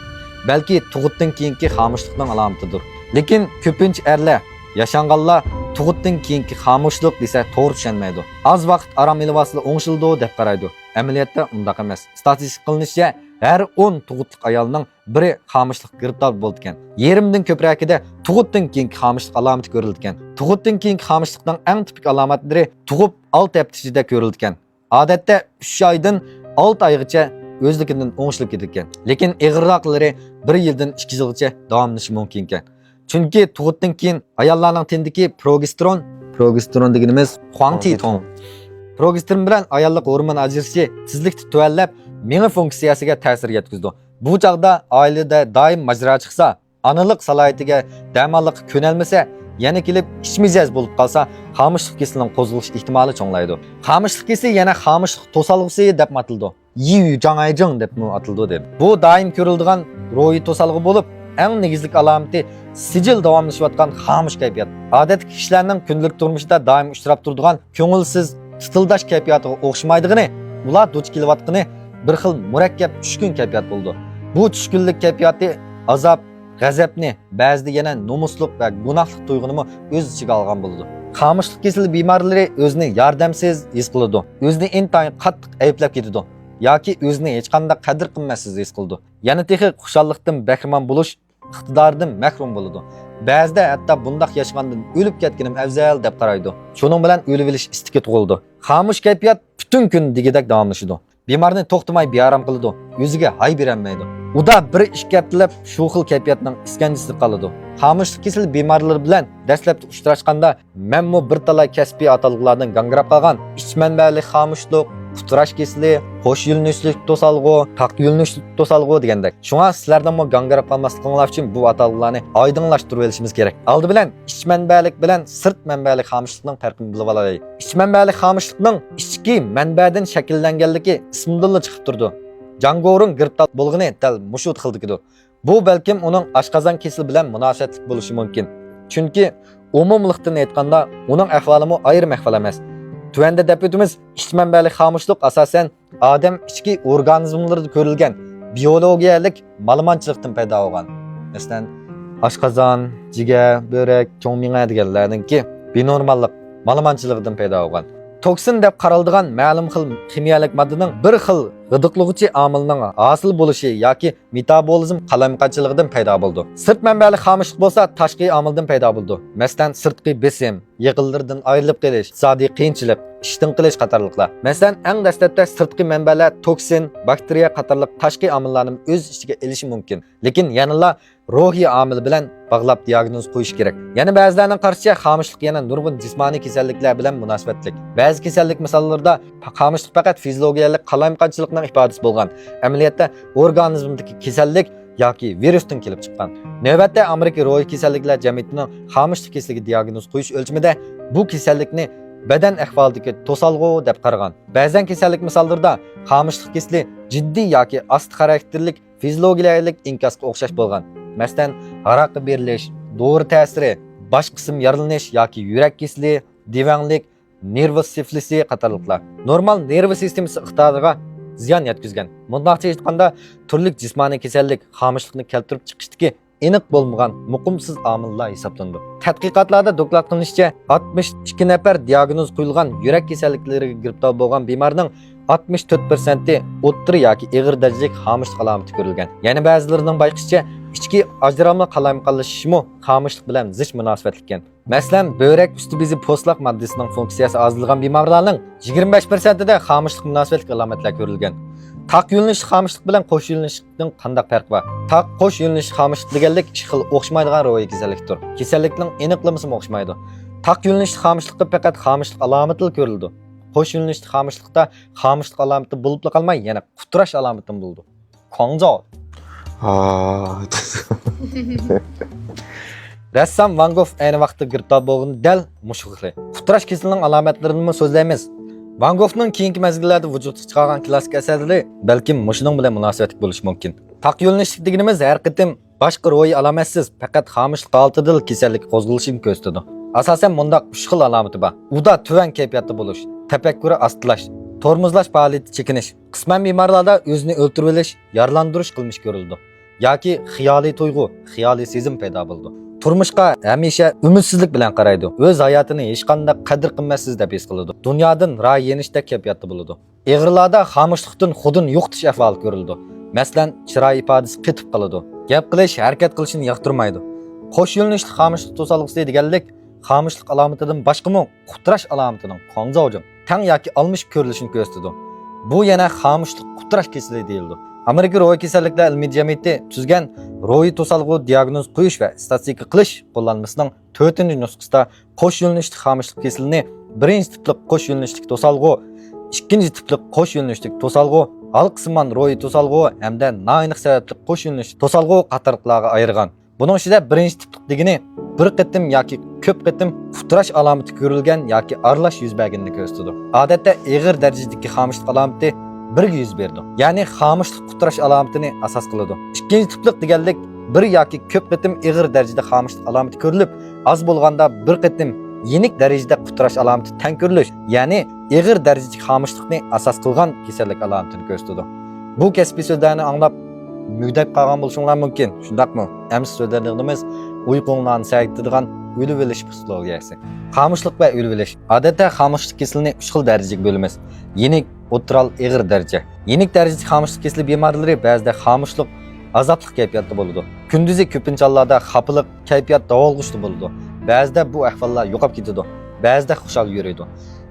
بەلكى تۇغۇتتىن كېيىنكى خامۇشلۇقنىڭ ئالامىتىدۇر. لېكىن كۆپىنچە ئەرلەر، ياشانغانلار تۇغۇتتىن كېيىنكى خامۇشلۇق دېسە توغرا چۈشەنمەيدۇ. ئاز ۋاقىت ئارام ئېلىۋالسىلا ئوڭشىلىدۇ دەپ قارايدۇ. ئەمەلىيەتتە ئۇنداق ئەمەس. ئىستاتىستىكا قىلىنىشىچە، ھەر ئون تۇغۇتلۇق ئايالنىڭ بىرى خامۇشلۇققا گىرىپتار بولىدىكەن. يېرىمدىن كۆپرەكىدە تۇغۇتتىن كېيىنكى خامۇشلۇق ئالامىتى كۆرۈلىدىكەن. تۇغۇتتىن كېيىنكى خامۇشلۇقنىڭ ئەڭ تىپىك ئالامەتلىرى تۇغۇپ ئالتە ھەپتە ئىچىدە كۆرۈلىدىكەن. ئادەتتە ئۈچ ئايدىن ئالتە ئايغىچە ئۆزلۈكىدىن ئوڭشىلىپ كېتىدىكەن. لېكىن ئېغىرراقلىرى بىر يىلدىن ئىككى يىلغىچە داۋاملىشىشى مۇمكىنكەن. چۈنكى تۇغۇتتىن كېيىن ئاياللارنىڭ تېنىدىكى پروگېستېرون، پروگېستېرون دېگىنىمىز خۇاڭتىتۇڭ، پروگېستېرون بىلەن ئاياللىق ھورمون ئاجرىشىشى تېزلىكتە تۆۋەنلەپ، مېڭە فۇنكسىيەسىگە تەسىر يەتكۈزىدۇ. بۇ چاغدا ئائىلىدە دائىم ماجىرا چىقسا، ئانىلىق سالاھىيىتىگە، دەماللىققا كۆنەلمىسە، يەنە كېلىپ ئىچ مىجەز بولۇپ قالسا، خامۇشلۇق كېسىلىنىڭ قوزغىلىش ئېھتىمالى چوڭلايدۇ. خامۇشلۇق كېسىلى يەنە خامۇشلۇق توسالغۇسى دەپمۇ ئاتىلىدۇ. يىۋ جاڭئايجىڭ دەپمۇ ئاتىلىدۇ دېدى. بۇ دائىم كۆرۈلىدىغان روھىي توسالغۇ بولۇپ، ئەڭ نېگىزلىك ئالامىتى سىجىل داۋاملىشىۋاتقان خامۇش كەيپىيات. ئادەتتىكى كىشىلەرنىڭ كۈندىلىك تۇرمۇشىدا دائىم ئۇچراپ تۇرىدىغان كۆڭۈلسىز، تىتىلداش كەيپىياتىغا ئوخشىمايدىغىنى، ئۇلار دۇچ كېلىۋاتقىنى بىر خىل مۇرەككەپ چۈشكۈن كەيپىيات بولىدۇ. بۇ چۈشكۈنلۈك كەيپىياتى ئازاب، غەزەپنى، بەزىدە يەنە نومۇسلۇق ۋە گۇناھلىق تۇيغۇنىمۇ ئۆز ئىچىگە ئالغان بولىدۇ. خامۇشلۇق كېسىلى بىمارلىرى ئۆزىنى ياردەمسىز ھېس قىلىدۇ، ئۆزىنى ئىنتايىن قاتتىق ئەيىبلەپ كېتىدۇ ياكى ئۆزىنى ھېچقانداق قەدىر قىممەتسىز ھېس قىلىدۇ. يەنە تېخى خۇشاللىقتىن بەھرىمەن بولۇش ئىقتىدارىدىن مەھرۇم بولىدۇ. بەزىدە ھەتتا بۇنداق ياشىغاندىن ئۆلۈپ كەتكىنىم ئەۋزەل دەپ قارايدۇ. شۇنىڭ بىلەن ئۆلۈۋېلىش ئىستىكى تۇغۇلىدۇ. خامۇش كەيپىيات پۈتۈن كۈن دېگۈدەك داۋاملىشىدۇ. بىمارنى توختىماي بىئارام قىلىدۇ، ئۆزىگە ھاي بېرەلمەيدۇ. ئۇدا بىر ئىككى ھەپتىلەپ شۇ خىل كەيپىياتنىڭ ئىسكەنجىسىدە قالىدۇ. خامۇشلۇق كېسىلى بىمارلىرى بىلەن دەسلەپتە ئۇچراشقاندا، مەنمۇ بىر تالاي كەسپىي ئاتالغۇلاردىن گاڭگىراپ قالغان ئىچ مەنبەلىك خامۇشلۇق، قۇتراش كېسىلى، قوش يۆنىلىشلىك توسالغۇ، تاق يۆنىلىشلىك توسالغۇ دېگەندەك. شۇڭا سىلەرنىڭمۇ گاڭگىراپ قالماسلىقىڭلار ئۈچۈن بۇ ئاتالغۇلارنى ئايدىڭلاشتۇرۇۋېلىشىمىز كېرەك. ئالدى بىلەن ئىچ مەنبەلىك بىلەن سىرت مەنبەلىك خامۇشلۇقنىڭ پەرقىنى بىلىۋالايلى. ئىچ مەنبەلىك خامۇشلۇقنىڭ ئىچكى مەنبەدىن شەكىللەنگەنلىكى ئىسمىدىنلا چىقىپ تۇرىدۇ. جاڭ گورۇڭ گىرىپتار بولغىنى دەل مۇشۇ خىلدىكىدۇ. بۇ بەلكىم ئۇنىڭ ئاشقازان كېسىلى بىلەن مۇناسىۋەتلىك بولۇشى مۇمكىن. چۈنكى ئومۇملۇقتىن ئېيتقاندا، ئۇنىڭ ئەھۋالىمۇ ئايرىم ئەھۋال ئەمەس. تۆۋەندە دەپ ئۆتىمىز، ئىچ مەنبەلىك خامۇشلۇق ئاساسەن ئادەم ئىچكى ئورگانىزملىرىدا كۆرۈلگەن بىيولوگىيەلىك مالىمانچىلىقتىن پەيدا بولغان. مەسىلەن، ئاشقازان، جىگەر، بۆرەك، چوڭ مېڭە دېگەنلەرنىڭكى بىنورماللىق مالىمانچىلىقىدىن پەيدا بولغان. توكسىن دەپ قارالىدىغان مەلۇم خىل خىمىيەلىك ماددىنىڭ بىر خىل غىدىقلىغۇچى ئامىلنىڭ ھاسىل بولۇشى ياكى مېتابولىزم قالايمىقانچىلىقىدىن پەيدا بولىدۇ. سىرت مەنبەلىك خامۇشلۇق بولسا تاشقى ئامىلدىن پەيدا بولىدۇ. مەسىلەن، سىرتقى بېسىم، يېقىنلىرىدىن ئايرىلىپ قېلىش، ئىقتىسادىي قىيىنچىلىق، ئىشتىن قېلىش قاتارلىقلار. مەسىلەن، ئەڭ دەسلەپتە سىرتقى مەنبەلەر توكسىن، باكتېرىيە قاتارلىق تاشقى ئامىللارنى ئۆز ئىچىگە ئېلىشى مۇمكىن. لېكىن يەنىلا روھىي ئامىل بىلەن باغلاپ دىياگنوز قويۇش كېرەك. يەنە بەزىلەرنىڭ قارىشىچە، خامۇشلۇق يەنە نۇرغۇن جىسمانىي كېسەللىكلەر بىلەن مۇناسىۋەتلىك. بەزى كېسەللىك مىساللىرىدا خامۇشلۇق پەقەت فىزىيولوگىيەلىك قالايمىقانچىلىقنىڭ ئىپادىسى بولغان، ئەمەلىيەتتە ئورگانىزمدىكى كېسەللىك ياكى ۋىرۇستىن كېلىپ چىققان. نۆۋەتتە ئامېرىكا روھىي كېسەللىكلەر جەمئىيىتىنىڭ خامۇشلۇق كېسىلىگە دىياگنوز قويۇش ئۆلچىمىدە بۇ كېسەللىكنى بەدەن ئەھۋالىدىكى توسالغۇ دەپ قارىغان. بەزەن كېسەللىك مىساللىرىدا خامۇشلۇق كېسىلى جىددىي ياكى ئاستا خاراكتېرلىك فىزىيولوگىيەلىك ئىنكاسقا ئوخشاش بولغان. مەسىلەن، ھاراققا بېرىلىش، دورا تەسىرى، باش قىسىم يارىلىنىش ياكى يۈرەك كېسىلى، دېۋەڭلىك، نېرۋا سىفلىسى قاتارلىقلار نورمال نېرۋا سىستېمىسى ئىقتىدارىغا زىيان يەتكۈزگەن. مۇنداقچە ئېيتقاندا، تۈرلۈك جىسمانىي كېسەللىك خامۇشلۇقنى كەلتۈرۈپ چىقىشتىكى ئېنىق بولمىغان مۇقىمسىز ئامىللار ھېسابلىنىدۇ. تەتقىقاتلاردا دوكلات قىلىنىشىچە، ئاتمىش ئىككى نەپەر دىياگنوز قويۇلغان يۈرەك كېسەللىكلىرىگە گىرىپتار بولغان بىمارنىڭ ئاتمىش تۆت پىرسەنتى ئوتتۇرا ياكى ئېغىر دەرىجىلىك خامۇشلۇق ئالامىتى كۆرۈلگەن. يەنە بەزىلىرىنىڭ بايقىشىچە، ئىچكى ئاجرالما قالايمىقانلىشىشمۇ خامۇشلۇق بىلەن زىچ مۇناسىۋەتلىككەن. مەسىلەن، بۆرەك ئۈستى بېزى پوستلاق ماددىسىنىڭ فۇنكسىيەسى ئازلىغان بىمارلارنىڭ يىگىرمە بەش پىرسەنتىدە خامۇشلۇق مۇناسىۋەتلىك ئالامەتلەر كۆرۈلگەن. تاق يۆنىلىشلىك خامۇشلۇق بىلەن قوش يۆنىلىشلىكنىڭ قانداق پەرقى بار؟ تاق، قوش يۆنىلىشلىك خامۇشلۇق دېگەنلىك ئىككى خىل ئوخشىمايدىغان روھىي كېسەللىكتۇر. كېسەللىكنىڭ ئېنىقلىمىسىمۇ ئوخشىمايدۇ. تاق يۆنىلىشلىك خامۇشلۇقتا پەقەت خامۇشلۇق ئالامىتىلا كۆرۈلىدۇ. قوش يۆنىلىشلىك خامۇشلۇقتا خامۇشلۇق ئالامىتى بولۇپلا قالماي، يەنە قۇتراش ئالامىتىمۇ بولىدۇ. كۇاڭزاۋ. ھا. رەسسام ۋان گوف ئەينى ۋاقىتتا گىرىپتار بولغىنى دەل مۇشۇ خىلى. قۇتراش كېسىلىنىڭ ئالامەتلىرىنىمۇ سۆزلەيمىز. ۋان گوفنىڭ كېيىنكى مەزگىللەردە ۋۇجۇدقا چىقارغان كلاسسىك ئەسەرلىرى بەلكىم مۇشۇنىڭ بىلەن مۇناسىۋەتلىك بولۇشى مۇمكىن. تاق يۆنىلىشلىك دېگىنىمىز ھەر قېتىم باشقا روھىي ئالامەتسىز، پەقەت خامۇشلۇق ھالىتىدىلا كېسەللىك قوزغىلىشىنى كۆرسىتىدۇ. ئاساسەن مۇنداق ئۈچ خىل ئالامىتى بار. ئۇدا تۆۋەن كەيپىياتتا بولۇش، تەپەككۇرى ئاستىلاش، تورمۇزلاش پائالىيىتى چېكىنىش. قىسمەن بىمارلاردا ئۆزىنى ئۆلتۈرۈۋېلىش، يارىلاندۇرۇش قىلمىشى كۆرۈلىدۇ. ياكى خىيالىي تۇيغۇ، خىيالىي سېزىم پەيدا بولىدۇ. تۇرمۇشقا ھەمىشە ئۈمىدسىزلىك بىلەن قارايدۇ. ئۆز ھاياتىنى ھېچقانداق قەدىر-قىممەتسىز دەپ ھېس قىلىدۇ. دۇنيادىن رايى يېنىشتەك كەيپىياتتا بولىدۇ. ئېغىرلاردا خامۇشلۇقتىن خۇدىنى يوقىتىش ئەھۋالى كۆرۈلىدۇ. مەسىلەن، چىراي ئىپادىسى قېتىپ قالىدۇ. گەپ قىلىش، ھەرىكەت قىلىشنى ياقتۇرمايدۇ. قوش يۆنىلىشلىك خامۇشلۇق توسالغۇسى دېگەنلىك خامۇشلۇق ئالامىتىدىن باشقىمۇ قۇتراش ئالامىتىنىڭ كۇاڭزاۋجىڭ تەڭ ياكى ئالمىشىپ كۆرۈلۈشىنى كۆرسىتىدۇ. بۇ يەنە خامۇشلۇق قۇتراش كېسىلى دېيىلىدۇ. ئامېرىكا روھىي كېسەللىكلەر ئىلمىي جەمئىيىتى تۈزگەن روھىي توسالغۇ دىياگنوز قويۇش ۋە ئىستاتىستىكا قىلىش قوللانمىسىنىڭ تۆتىنچى نۇسخىسىدا قوش يۆنىلىشلىك خامۇشلۇق كېسىلىنى بىرىنچى تىپلىق قوش يۆنىلىشلىك توسالغۇ، ئىككىنچى تىپلىق قوش يۆنىلىشلىك توسالغۇ، ھالقىسىمان روھىي توسالغۇ ھەمدە نائېنىق سەۋەبلىك قوش يۆنىلىشلىك توسالغۇ قاتارلىقلارغا ئايرىغان. بۇنىڭ ئىچىدە بىرىنچى تىپلىق دېگىنى بىر قېتىم ياكى كۆپ قېتىم قۇتراش ئالامىتى كۆرۈلگەن ياكى ئارىلاش يۈز بەرگىنىنى كۆرسىتىدۇ. ئادەتتە ئېغىر دەرىجىدىكى خامۇشلۇق ئالامىتى بىرگە يۈز بېرىدۇ. يەنى خامۇشلۇق قۇتراش ئالامىتىنى ئاساس قىلىدۇ. ئىككىنچى تىپلىق دېگەنلىك بىر ياكى كۆپ قېتىم ئېغىر دەرىجىدە خامۇشلۇق ئالامىتى كۆرۈلۈپ، ئاز بولغاندا بىر قېتىم يېنىك دەرىجىدە قۇتراش ئالامىتى تەڭ كۆرۈلۈش، يەنى ئېغىر دەرىجىدىكى خامۇشلۇقنى ئاساس قىلغان كېسەللىك ئالامىتىنى كۆرسىتىدۇ. بۇ كەسپىي سۆزلەرنى ئاڭلاپ مۈگدەپ قالغان بولۇشۇڭلار مۇمكىن، شۇنداقمۇ؟ ئەمىسە سۆزلەيدىغىنىمىز ئۇيقۇڭلارنى سەگىتىدىغان ئۆلۈۋېلىش پسىخولوگىيەسى. خامۇشلۇق ۋە ئۆلۈۋېلىش. ئادەتتە خامۇشلۇق كېسىلىنى ئۈچ خىل دەرىجىگە بۆلىمىز. يېنىك، ئوتتۇرا، ئېغىر دەرىجە. يېنىك دەرىجىدىكى خامۇشلۇق كېسىلى بىمارلىرى بەزىدە خامۇشلۇق، ئازابلىق كەيپىياتتا بولىدۇ. كۈندۈزى كۆپىنچە ھاللاردا خاپىلىق، كەيپىيات داۋالغۇچتا بولىدۇ. بەزىدە بۇ ئەھۋاللار يوقاپ كېتىدۇ. بەزىدە خۇشال يۈرىدۇ.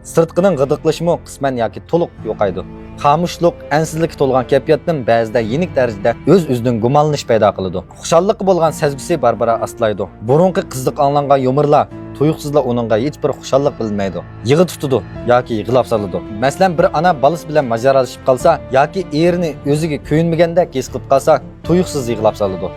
سىرتقىنىڭ غىدىقلىشىمۇ قىسمەن ياكى تولۇق يوقايدۇ. خامۇشلۇق، ئەنسىزلىككە تولغان كەيپىياتتىن بەزىدە يېنىك دەرىجىدە ئۆز-ئۆزىدىن گۇمانلىنىش پەيدا قىلىدۇ. خۇشاللىققا بولغان سەزگۈسى بارا-بارا ئاستىلايدۇ. بۇرۇنقى قىزىق ئاڭلانغان يۇمۇرلار تۇيۇقسىزلا ئۇنىڭغا ھېچبىر خۇشاللىق بىلدۈرمەيدۇ. يىغا تۇتىدۇ ياكى يىغلاپ سالىدۇ. مەسىلەن، بىر ئانا بالىسى بىلەن ماجىرالىشىپ قالسا ياكى ئېرىنى ئۆزىگە كۆيۈنمىگەندەك ھېس قىلىپ قالسا، تۇيۇقسىز يىغلاپ سالىدۇ.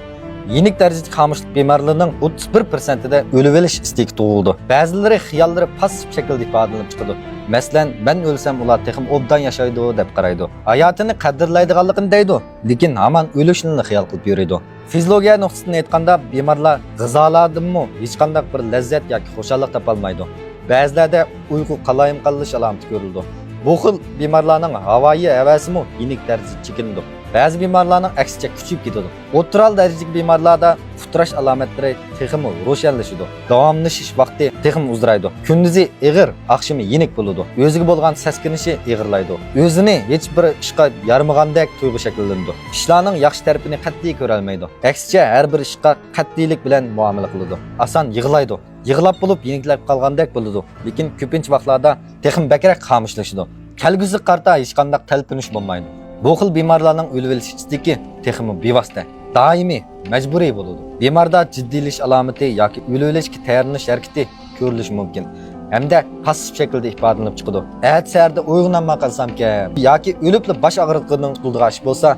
يېنىك دەرىجىدىكى خامۇشلۇق بىمارلىرىنىڭ ئوتتۇز بىر پىرسەنتىدە ئۆلۈۋېلىش ئىستىكى تۇغۇلىدۇ. بەزىلىرى خىياللىرى پاسسىپ شەكىلدە ئىپادىلىنىپ چىقىدۇ. مەسىلەن، مەن ئۆلسەم ئۇلار تېخىمۇ ئوبدان ياشايدۇ دەپ قارايدۇ. ھاياتىنى قەدىرلەيدىغانلىقىنى دەيدۇ، لېكىن ھامان ئۆلۈشنىلا خىيال قىلىپ يۈرىدۇ. فىزىولوگىيە نۇقتىسىدىن ئېيتقاندا، بىمارلار غىزالاردىنمۇ ھېچقانداق بىر لەززەت ياكى خۇشاللىق تاپالمايدۇ. بەزىلەردە ئۇيقۇ قالايمىقانلىشىش ئالامىتى كۆرۈلىدۇ. بۇ خىل بىمارلارنىڭ ھاۋايى ھەۋەسىمۇ يېنىك دەرىجىدە چېكىنىدۇ. بەزى بىمارلارنىڭ ئەكسىچە كۈچىيىپ كېتىدۇ. ئوتتۇرا دەرىجىدىكى بىمارلاردا قۇتراش ئالامەتلىرى تېخىمۇ روشەنلىشىدۇ. داۋاملىشىش ۋاقتى تېخىمۇ ئۇزىرايدۇ. كۈندۈزى ئېغىر، ئاخشىمى يېنىك بولىدۇ. ئۆزىگە بولغان سەسكىنىشى ئېغىرلايدۇ. ئۆزىنى ھېچبىر ئىشقا يارىمىغاندەك تۇيغۇ شەكىللىنىدۇ. ئىشلارنىڭ ياخشى تەرىپىنى قەتئىي كۆرەلمەيدۇ. ئەكسىچە، ھەر بىر ئىشقا قەتئىيلىك بىلەن مۇئامىلە قىلىدۇ. ئاسان يىغلايدۇ. يىغلاپ بولۇپ يېنىكلەپ قالغاندەك بولىدۇ، لېكىن كۆپىنچە ۋاقىتلاردا تېخىمۇ بەكرەك خامۇشلىشىدۇ. كەلگۈسىگە قارىتا ھېچقانداق تەلپۈنۈش بولمايدۇ. بۇ خىل بىمارلارنىڭ ئۆلۈۋېلىش ئىستىكى تېخىمۇ بىۋاسىتە، دائىمىي، مەجبۇرىي بولىدۇ. بىماردا جىددىيلىشىش ئالامىتى ياكى ئۆلۈۋېلىشكە تەييارلىنىش ھەرىكىتى كۆرۈلۈشى مۇمكىن ھەمدە پاسسىپ شەكىلدە ئىپادىلىنىپ چىقىدۇ. ئەتە سەھەردە ئويغىنالماي قالسامكەن ياكى ئۆلۈپلا باش ئاغرىتقىنىڭ قۇتۇلىدىغان ئىش بولسا،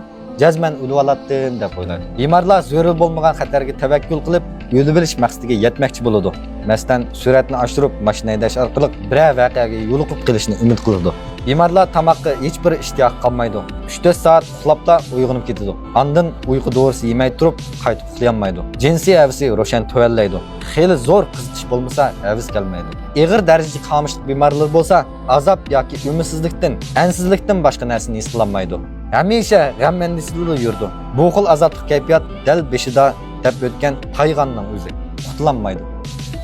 جەزمەن ئۆلۈۋالاتتىم دەپ ئويلايدۇ. بىمارلار زۆرۈر بولمىغان خەتەرگە تەۋەككۈل قىلىپ، ئۆلۈۋېلىش مەقسىتىگە يەتمەكچى بولىدۇ. مەسىلەن، سۈرئەتنى ئاشۇرۇپ، ماشىنا ھەيدەش ئارقىلىق بىرەر ۋەقەگە يولۇقۇپ قېلىشنى ئۈمىد قىلىدۇ. بىمارلار تاماققا ھېچبىر ئىشتىياقى قالمايدۇ. ئۈچ تۆت سائەت ئۇخلاپلا ئويغىنىپ كېتىدۇ. ئاندىن ئۇيقۇ دورىسى يېمەي تۇرۇپ، قايتا ئۇخلىيالمايدۇ. جىنسىي ھەۋىسى روشەن تۆۋەنلەيدۇ. خېلى زور قىزىقىش بولمىسا، ھەۋىسى كەلمەيدۇ. ئېغىر دەرىجىدىكى خامۇشلۇق بىمارلىرى بولسا، ئازاب ياكى ئۈمىدسىزلىكتىن، ئەنسىزلىكتىن باشقا نەرسىنى ھېس قىلالمايدۇ. ھەمىشە غەم-ئەندىشىدىلا يۈرىدۇ. بۇ خىل ئازابلىق كەيپىيات دەل بېشىدا دەپ ئۆتكەن تايغاننىڭ ئۆزى. قۇتۇلالمايدۇ.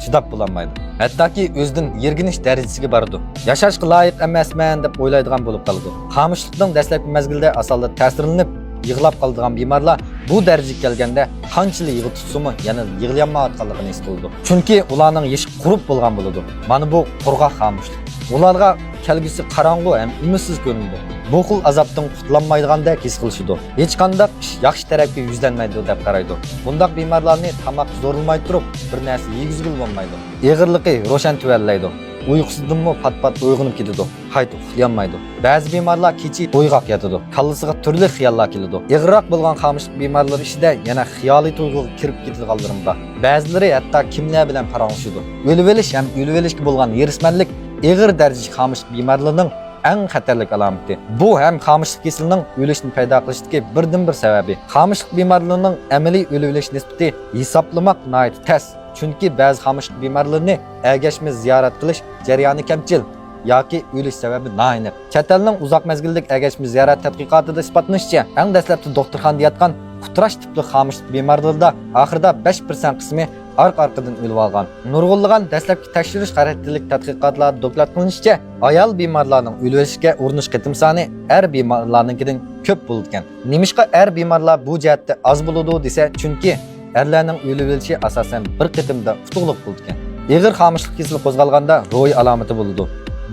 چىداپ بولالمايدۇ. ھەتتاكى ئۆزىدىن يىرگىنىش دەرىجىسىگە بارىدۇ. ياشاشقا لايىق ئەمەسمەن دەپ ئويلايدىغان بولۇپ قالىدۇ. خامۇشلۇقنىڭ دەسلەپكى مەزگىلىدە ئاسانلا تەسىرلىنىپ، يىغلاپ قالىدىغان بىمارلار بۇ دەرىجىگە كەلگەندە قانچىلىك يىغا تۇتسىمۇ يەنە يىغلىيالمايۋاتقانلىقىنى ھېس قىلىدۇ. چۈنكى ئۇلارنىڭ يېشى قۇرۇپ بولغان بولىدۇ. مانا بۇ قۇرغاق خامۇشلۇق. ئۇلارغا كەلگۈسى قاراڭغۇ ھەم ئۈمىدسىز كۆرۈنىدۇ. بۇ خىل ئازابتىن قۇتۇلالمايدىغاندەك ھېس قىلىشىدۇ. ھېچقانداق ئىش ياخشى تەرەپكە يۈزلەنمەيدۇ دەپ قارايدۇ. بۇنداق بىمارلارنى تاماق زورلىماي تۇرۇپ بىر نەرسە يېگۈزگىلى بولمايدۇ. ئېغىرلىقى روشەن تۆۋەنلەيدۇ. ئۇيقۇسىدىنمۇ پات-پات ئويغىنىپ كېتىدۇ. قايتا ئۇخلىيالمايدۇ. بەزى بىمارلار كېچە ئويغاق ياتىدۇ. كاللىسىغا تۈرلۈك خىياللار كېلىدۇ. ئېغىرراق بولغان خامۇشلۇق بىمارلىرى ئىچىدە يەنە خىيالىي تۇيغۇغا كىرىپ كېتىدىغانلىرىمۇ بار. بەزىلىرى ھەتتا كىملەر بىلەن پاراڭلىشىدۇ. ئۆلۈۋېلىش ھەم ئۆلۈۋېلىشكە بولغان ھېرىسمەنلىك ئېغىر دەرىجىدىكى خامۇشلۇق بىمارلىرىنىڭ ئەڭ خەتەرلىك ئالامىتى. بۇ ھەم خامۇشلۇق كېسىلىنىڭ ئۆلۈشنى پەيدا قىلىشتىكى بىردىنبىر سەۋەبى. خامۇشلۇق بىمارلىرىنىڭ ئەمەلىي ئۆلۈۋېلىش نىسبىتى ھېسابلىماق ناھايىتى تەس. چۈنكى بەزى خامۇشلۇق بىمارلىرىنى ئەگەشمە زىيارەت قىلىش جەريانى كەمچىل ياكى ئۆلۈش سەۋەبى نائېنىق. چەت ئەلنىڭ ئۇزاق مەزگىللىك ئەگەشمە زىيارەت تەتقىقاتىدا ئىسپاتلىنىشىچە، ئەڭ دەسلەپتە دوختۇرخانىدا ياتقان قۇتراش تىپلىق خامۇشلۇق بىمارلىرىدا ئاخىرىدا بەش پىرسەنت قىسمى ئارقا-ئارقىدىن ئۆلۈۋالغان. نۇرغۇنلىغان دەسلەپكى تەكشۈرۈش خاراكتېرلىك تەتقىقاتلاردا دوكلات قىلىنىشىچە، ئايال بىمارلارنىڭ ئۆلۈۋېلىشكە ئۇرۇنۇش قېتىم سانى ئەر بىمارلارنىڭكىدىن كۆپ بولىدىكەن. نېمىشقا ئەر بىمارلار بۇ جەھەتتە ئاز بولىدۇ دېسە، چۈنكى ئەرلەرنىڭ ئۆلۈۋېلىشى ئاساسەن بىر قېتىمدا ئۇتۇقلۇق بولىدىكەن. ئېغىر خامۇشلۇق كېسىلى قوزغالغاندا روھىي ئالامىتى بولىدۇ.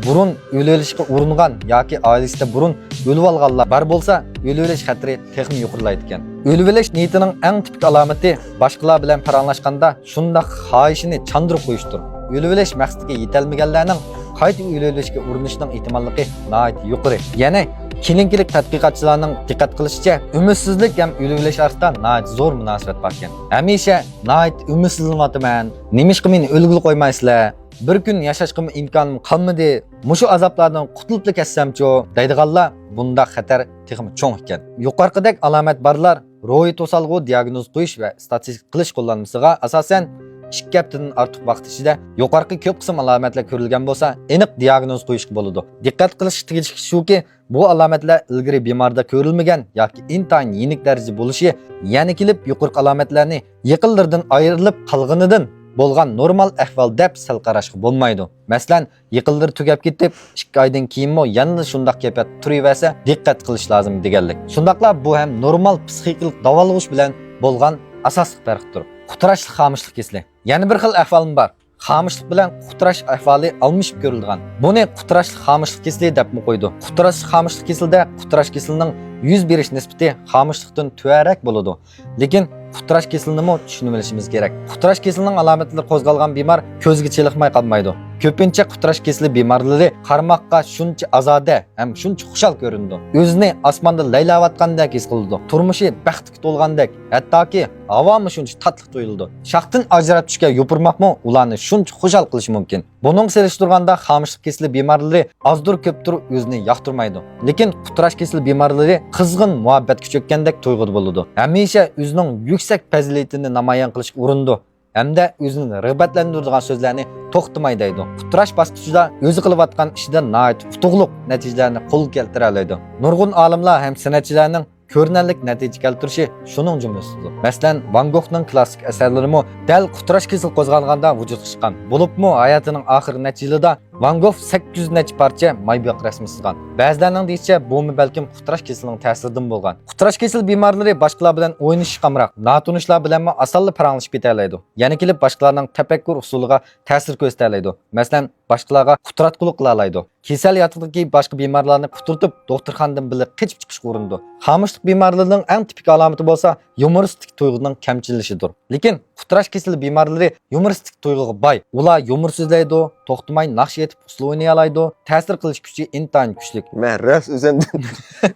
بۇرۇن ئۆلۈۋېلىشكە ئۇرۇنغان ياكى ئائىلىسىدە بۇرۇن ئۆلۈۋالغانلار بار بولسا، ئۆلۈۋېلىش خەتىرى تېخىمۇ يۇقىرىلايدىكەن. ئۆلۈۋېلىش نىيىتىنىڭ ئەڭ تىپىك ئالامىتى باشقىلار بىلەن پاراڭلاشقاندا شۇنداق خاھىشىنى چاندۇرۇپ قويۇشتۇر. ئۆلۈۋېلىش مەقسىتىگە يېتەلمىگەنلەرنىڭ قايتا ئۆلۈۋېلىشكە ئۇرۇنۇشنىڭ ئېھتىماللىقى ناھايىتى يۇقىرى. يەنى كلىنىكىلىق تەتقىقاتچىلارنىڭ دىققەت قىلىشىچە، ئۈمىدسىزلىك ھەم ئۆلۈۋېلىش ئارىسىدا ناھايىتى زور مۇناسىۋەت باركەن. ھەمىشە ناھايىتى ئۈمىدسىزلىنىۋاتىمەن، نېمىشقا مېنى ئۆلگىلى قويمايسىلەر، بىر كۈن ياشاشقىمۇ ئىمكانىم قالمىدى، مۇشۇ ئازابلاردىن قۇتۇلۇپلا كەتسەمچۇ دەيدىغانلار بۇنداق خەتەر تېخىمۇ چوڭ ئىكەن. يۇقىرىقىدەك ئالامەت بارلار روھىي توسالغۇ دىئاگنوز قويۇش ۋە ئىستاتىستىكا قىلىش قوللانمىسىغا ئاساسەن ئىككى ھەپتىدىن ئارتۇق ۋاقىت ئىچىدە يۇقىرىقى كۆپ قىسىم ئالامەتلەر كۆرۈلگەن بولسا، ئېنىق دىئاگنوز قويۇشقا بولىدۇ. دىققەت قىلىشقا تېگىشلىك شۇكى، بۇ ئالامەتلەر ئىلگىرى بىماردا كۆرۈلمىگەن ياكى ئىنتايىن يېنىك دەرىجىدە بولۇشى، يەنە كېلىپ يۇقىرىقى ئالامەتلەرنى يېقىنلىرىدىن ئايرىلىپ قالغىنىدىن بولغان نورمال ئەھۋال دەپ سەل قاراشقا بولمايدۇ. مەسىلەن، يېقىنلىرى تۈگەپ كېتىپ، ئىككى ئايدىن كېيىنمۇ يەنىلا شۇنداق كەيپىياتتا تۇرۇۋەرسە، دىققەت قىلىش لازىم دېگەنلىك. شۇنداقلا بۇ ھەم نورمال پسىخىكىلىق داۋالغۇش بىلەن بولغان ئاساسلىق پەرقتۇر. قۇتراشلىق خامۇشلۇق كېسىلى. يەنە بىر خىل ئەھۋالمۇ بار. خامۇشلۇق بىلەن قۇتراش ئەھۋالى ئالمىشىپ كۆرۈلىدىغان. بۇنى قۇتراشلىق خامۇشلۇق كېسىلى دەپمۇ قويىدۇ. قۇتراشلىق خامۇشلۇق كېسىلىدە قۇتراش كېسىلىنىڭ يۈز بېرىش نىسبىتى خامۇشلۇقتىن تۆۋەنرەك بولىدۇ. لېكىن قۇتراش كېسىلىنىمۇ چۈشىنىۋېلىشىمىز كېرەك. قۇتراش كېسىلىنىڭ ئالامەتلىرى قوزغالغان بىمار كۆزگە چېلىقماي قالمايدۇ. كۆپىنچە قۇتراش كېسىلى بىمارلىرى قارىماققا شۇنچە ئازادە ھەم شۇنچە خۇشال كۆرۈنىدۇ. ئۆزىنى ئاسماندا لەيلەۋاتقاندەك ھېس قىلىدۇ. تۇرمۇشى بەختكە تولغاندەك، ھەتتاكى ھاۋامۇ شۇنچە تاتلىق تۇيۇلىدۇ. شاختىن ئاجراپ چۈشكەن يوپۇرماقمۇ ئۇلارنى شۇنچە خۇشال قىلىشى مۇمكىن. بۇنىڭغا سېلىشتۇرغاندا خامۇشلۇق كېسىلى بىمارلىرى ئازدۇر كۆپتۇر ئۆزىنى ياقتۇرمايدۇ. لېكىن قۇتراش كېسىلى بىمارلىرى قىزغىن مۇھەببەتكە چۆككەندەك تۇيغۇدا بولىدۇ. ھەمىشە ئۆزىنىڭ يۈكسەك پەزىلىتىنى نامايان قىلىشقا ئۇرۇنىدۇ ھەمدە ئۆزىنى رىغبەتلەندۈرىدىغان سۆزلەرنى توختىماي دەيدۇ. قۇتراش باسقۇچىدا ئۆزى قىلىۋاتقان ئىشىدا ناھايىتى ئۇتۇقلۇق نەتىجىلەرنى قولغا كەلتۈرەلەيدۇ. نۇرغۇن ئالىملار ھەم سەنئەتچىلەرنىڭ كۆرۈنەرلىك نەتىجە كەلتۈرۈشى شۇنىڭ جۈملىسىدۇر. مەسىلەن، ۋان گوخنىڭ كلاسسىك ئەسەرلىرىمۇ دەل قۇتراش كېسىلى قوزغالغاندا ۋۇجۇدقا چىققان. بولۇپمۇ ھاياتىنىڭ ئاخىرقى نەچچە يىلىدا ۋان گوخ سەككىز يۈز نەچچە پارچە مايباق رەسىمى سىزغان. بەزىلەرنىڭ دېيىشىچە، بۇمۇ بەلكىم قۇتراش كېسىلىنىڭ تەسىرىدىن بولغان. قۇتراش كېسىلى بىمارلىرى باشقىلار بىلەن ئوينىشىشقا ئامراق، ناتونۇشلار بىلەنمۇ ئاسانلا پاراڭلىشىپ كېتەلەيدۇ. يەنە كېلىپ باشقىلارنىڭ تەپەككۇر ئۇسۇلىغا تەسىر كۆرسىتەلەيدۇ. مەسىلەن، باشقىلارغا قۇتراتقۇلۇق قىلالايدۇ. كېسەل ياتىقىدىكى باشقا بىمارلارنى قۇترىتىپ، دوختۇرخانىدىن بىللە قېچىپ چىقىشقا ئۇرۇنىدۇ. خامۇشلۇق بىمارلىرىنىڭ ئەڭ تىپىك ئالامىتى بولسا يۇمۇرىستىك تۇيغۇنىڭ كەمچىللىشىدۇر. لېكىن قۇتراش كېسىلى بىمارلىرى يۇمۇرىستىك تۇيغۇغا باي. ئۇلار يۇمۇر سۆزلەيدۇ، توختىماي ناخشا ئېيتىپ ئۇسسۇل ئوينىيالايدۇ، تەسىر قىلىش كۈچى ئىنتايىن كۈچلۈك. مەن راست ئۆزۈمدىن،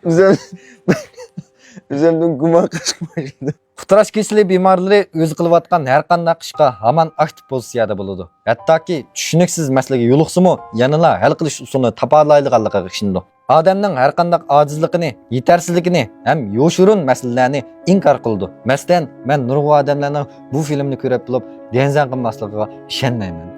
ئۆزۈم، ئۆزۈمدىن گۇمان قىلىشقا باشلىدىم. قۇتراش كېسىلى بىمارلىرى ئۆزى قىلىۋاتقان ھەر قانداق ئىشقا ھامان ئاكتىپ پوزىتسىيەدە بولىدۇ. ھەتتاكى چۈشىنىكسىز مەسىلىگە يولۇقسىمۇ، يەنىلا ھەل قىلىش ئۇسۇلىنى تاپالايدىغانلىقىغا ئىشىنىدۇ. ئادەمنىڭ ھەر قانداق ئاجىزلىقىنى، يېتەرسىزلىكىنى ھەم يوشۇرۇن مەسىلىلەرنى ئىنكار قىلىدۇ. مەسىلەن، مەن نۇرغۇن ئادەملەرنىڭ بۇ فىلىمنى كۆرۈپ بولۇپ دېڭزەڭ قىلماسلىقىغا ئىشەنمەيمەن.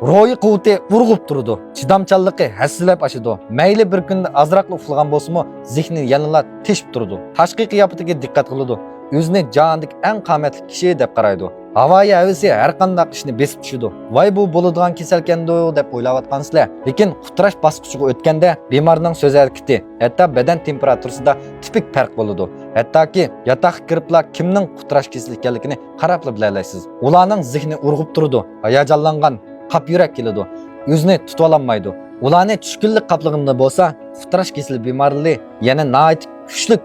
روھىي قۇۋۋىتى ئۇرغۇپ تۇرىدۇ. چىدامچانلىقى ھەسسىلەپ ئاشىدۇ. مەيلى بىر كۈندە ئازراقلا ئۇخلىغان بولسىمۇ، زېھنى يەنىلا تېشىپ تۇرىدۇ. تاشقى قىياپىتىگە دىققەت قىلىدۇ. ئۆزىنى جاھاندىكى ئەڭ قامەتلىك كىشى دەپ قارايدۇ. ھاۋايى ھەۋىسى ھەر قانداق ئىشنى بېسىپ چۈشىدۇ. ۋاي، بۇ بولىدىغان كېسەلكەندۇ دەپ ئويلاۋاتقانسىلەر. لېكىن قۇتراش باسقۇچىغا ئۆتكەندە بىمارنىڭ سۆز ھەرىكىتى، ھەتتا بەدەن تېمپېراتۇرىسىدا تىپىك پەرق بولىدۇ. ھەتتاكى ياتاققا كىرىپلا كىمنىڭ قۇتراش كېسىلى ئىكەنلىكىنى قاراپلا بىلەلەيسىز. ئۇلارنىڭ زېھنى ئۇرغۇپ تۇرىدۇ، ھاياجانلانغان، قاپ يۈرەك كېلىدۇ، ئۆزىنى تۇتۇۋالالمايدۇ. ئۇلارنى چۈشكۈنلۈك قاپلىغىنىدا بولسا، قۇتراش كېسىلى بىمارلىرى يەنە ناھايىتى كۈچلۈك